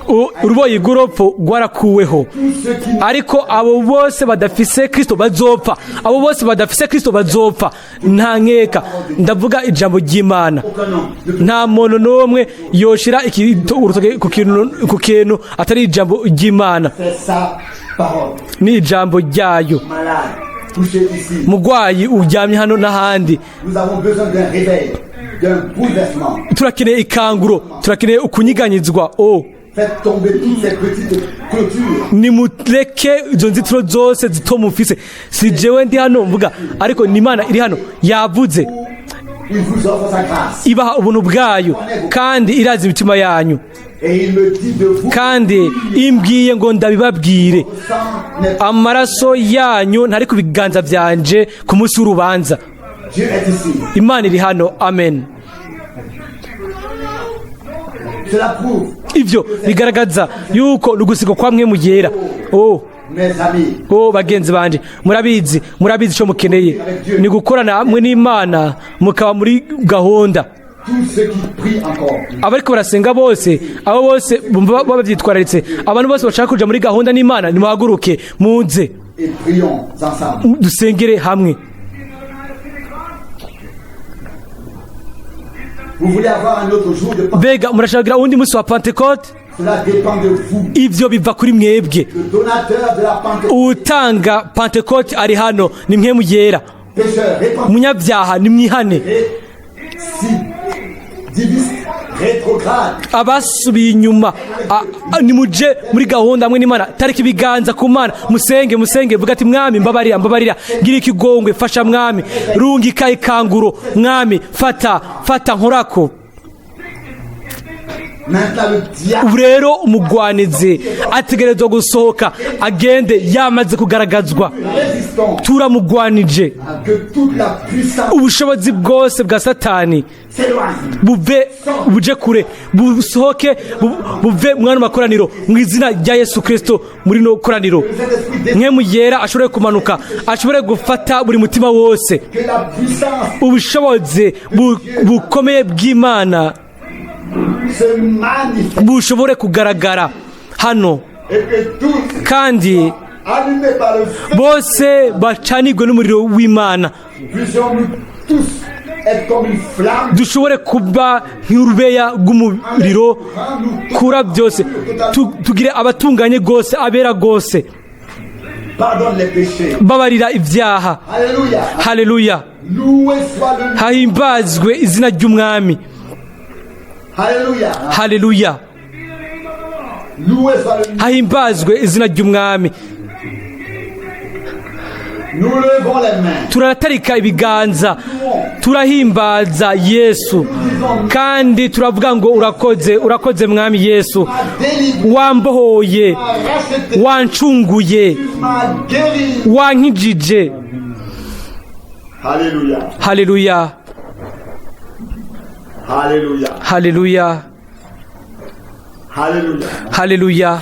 Uruboyi rw'urupfu rwarakuweho. Tous ceux qui Ariko abo bose badafise Kristo bazopfa, abo bose badafise Kristo bazopfa, nta nkeka. Ndavuga ijambo ry'Imana. Aucun homme ne peut Nta muntu n'umwe yoshira urutoke ku kintu atari ijambo ry'Imana. C'est sa parole. Ni ijambo ryayo. Malade, couché ici. Mugwayi uryamye hano n'ahandi, Nous avons besoin d'un réveil, d'un bouleversement. turakeneye ikanguro, turakeneye ukunyiganyizwa. O, Faites tomber toutes ces petites clôtures. nimureke izo nzitiro zose zito mufise. Si jewe ndi hano mvuga, ariko ni Imana iri hano yavuze. Il vous offre sa grâce. Ibaha ubuntu bwayo kandi irazi imitima yanyu. Et il me dit de vous Kandi imbwiye ngo ndabibabwire: sang n'est amaraso yanyu ntari ku biganza byanje ku munsi w'urubanza. Dieu est ici. Imana iri hano, amen. Cela prouve, Ivyo bigaragaza yuko nugusiga kwa Mpwemu Yera. Oh, mes amis, oh, bagenzi banje, murabizi, murabizi icyo mukeneye ni gukorana hamwe n'Imana, mukaba muri gahunda. Tous ceux qui prient encore, Abariko barasenga bose, abo bose bumva babyitwararitse, abantu bose bashaka kuja muri gahunda n'Imana, nimuhaguruke muze. Et prions ensemble. Dusengere hamwe. Vous voulez avoir un autre jour de Pentecôte? Mbega murashaka uwundi munsi wa Pentekote? Cela dépend de vous. Ivyo biva kuri mwebwe. Le donateur de la Pentecôte, Utanga Pentekote ari hano, ni Mpwemu Yera. pécheur, répentez, Munyabyaha, nimwihane. Récidiviste, rétrograde, Abasubiye inyuma, nimuje muri gahunda hamwe n'Imana. Tarika ibiganza ku Mana, musenge, musenge, vuga ati: "Mwami, mbabarira, mbabarira, ngira ikigongwe, fasha Mwami, rungika ikanguro Mwami, fata, fata, nkorako." Maintenant, le diable Ubu rero umugwanizi ategerezwa gusohoka agende yamaze kugaragazwa. résistons Turamugwanije. à que toute la puissance Ubushobozi bwose bwa Satani s'éloigne. buve, buje kure, busohoke, buve mwana makoraniro mu izina rya Yesu Kristo. Muri no koraniro, Le Saint-Esprit descend, Mpwemu Yera ashobore kumanuka, ashobore gufata buri mutima wose. Que la puissance Ubushobozi bukomeye bw'Imana se manifeste. bushobore kugaragara hano. Et que tous, Kandi allumés par le feu, bose bacanirwe n'umuriro w'Imana. Puissions-nous tous être comme une flamme. Dushobore kuba nk'urubeya rw'umuriro kura byose. Tugire abatunganye rwose, abera rwose. Pardonne les péchés. Babarira ibyaha. Alléluia. Haleluya. Loué soit le nom. Hahimbazwe izina ry'Umwami. Alléluia. Haleluya. Loué soit le nom. Hahimbazwe izina ry'Umwami. Nous levons les mains. Turatarika ibiganza, turahimbaza Yesu, kandi turavuga ngo: "Urakoze, urakoze Mwami Yesu." M'as délivré, Wambohoye, m'as racheté, wancunguye, m'as guéri. Wankijije. Alléluia. Haleluya. Alléluia. Haleluya. Alléluia. Haleluya.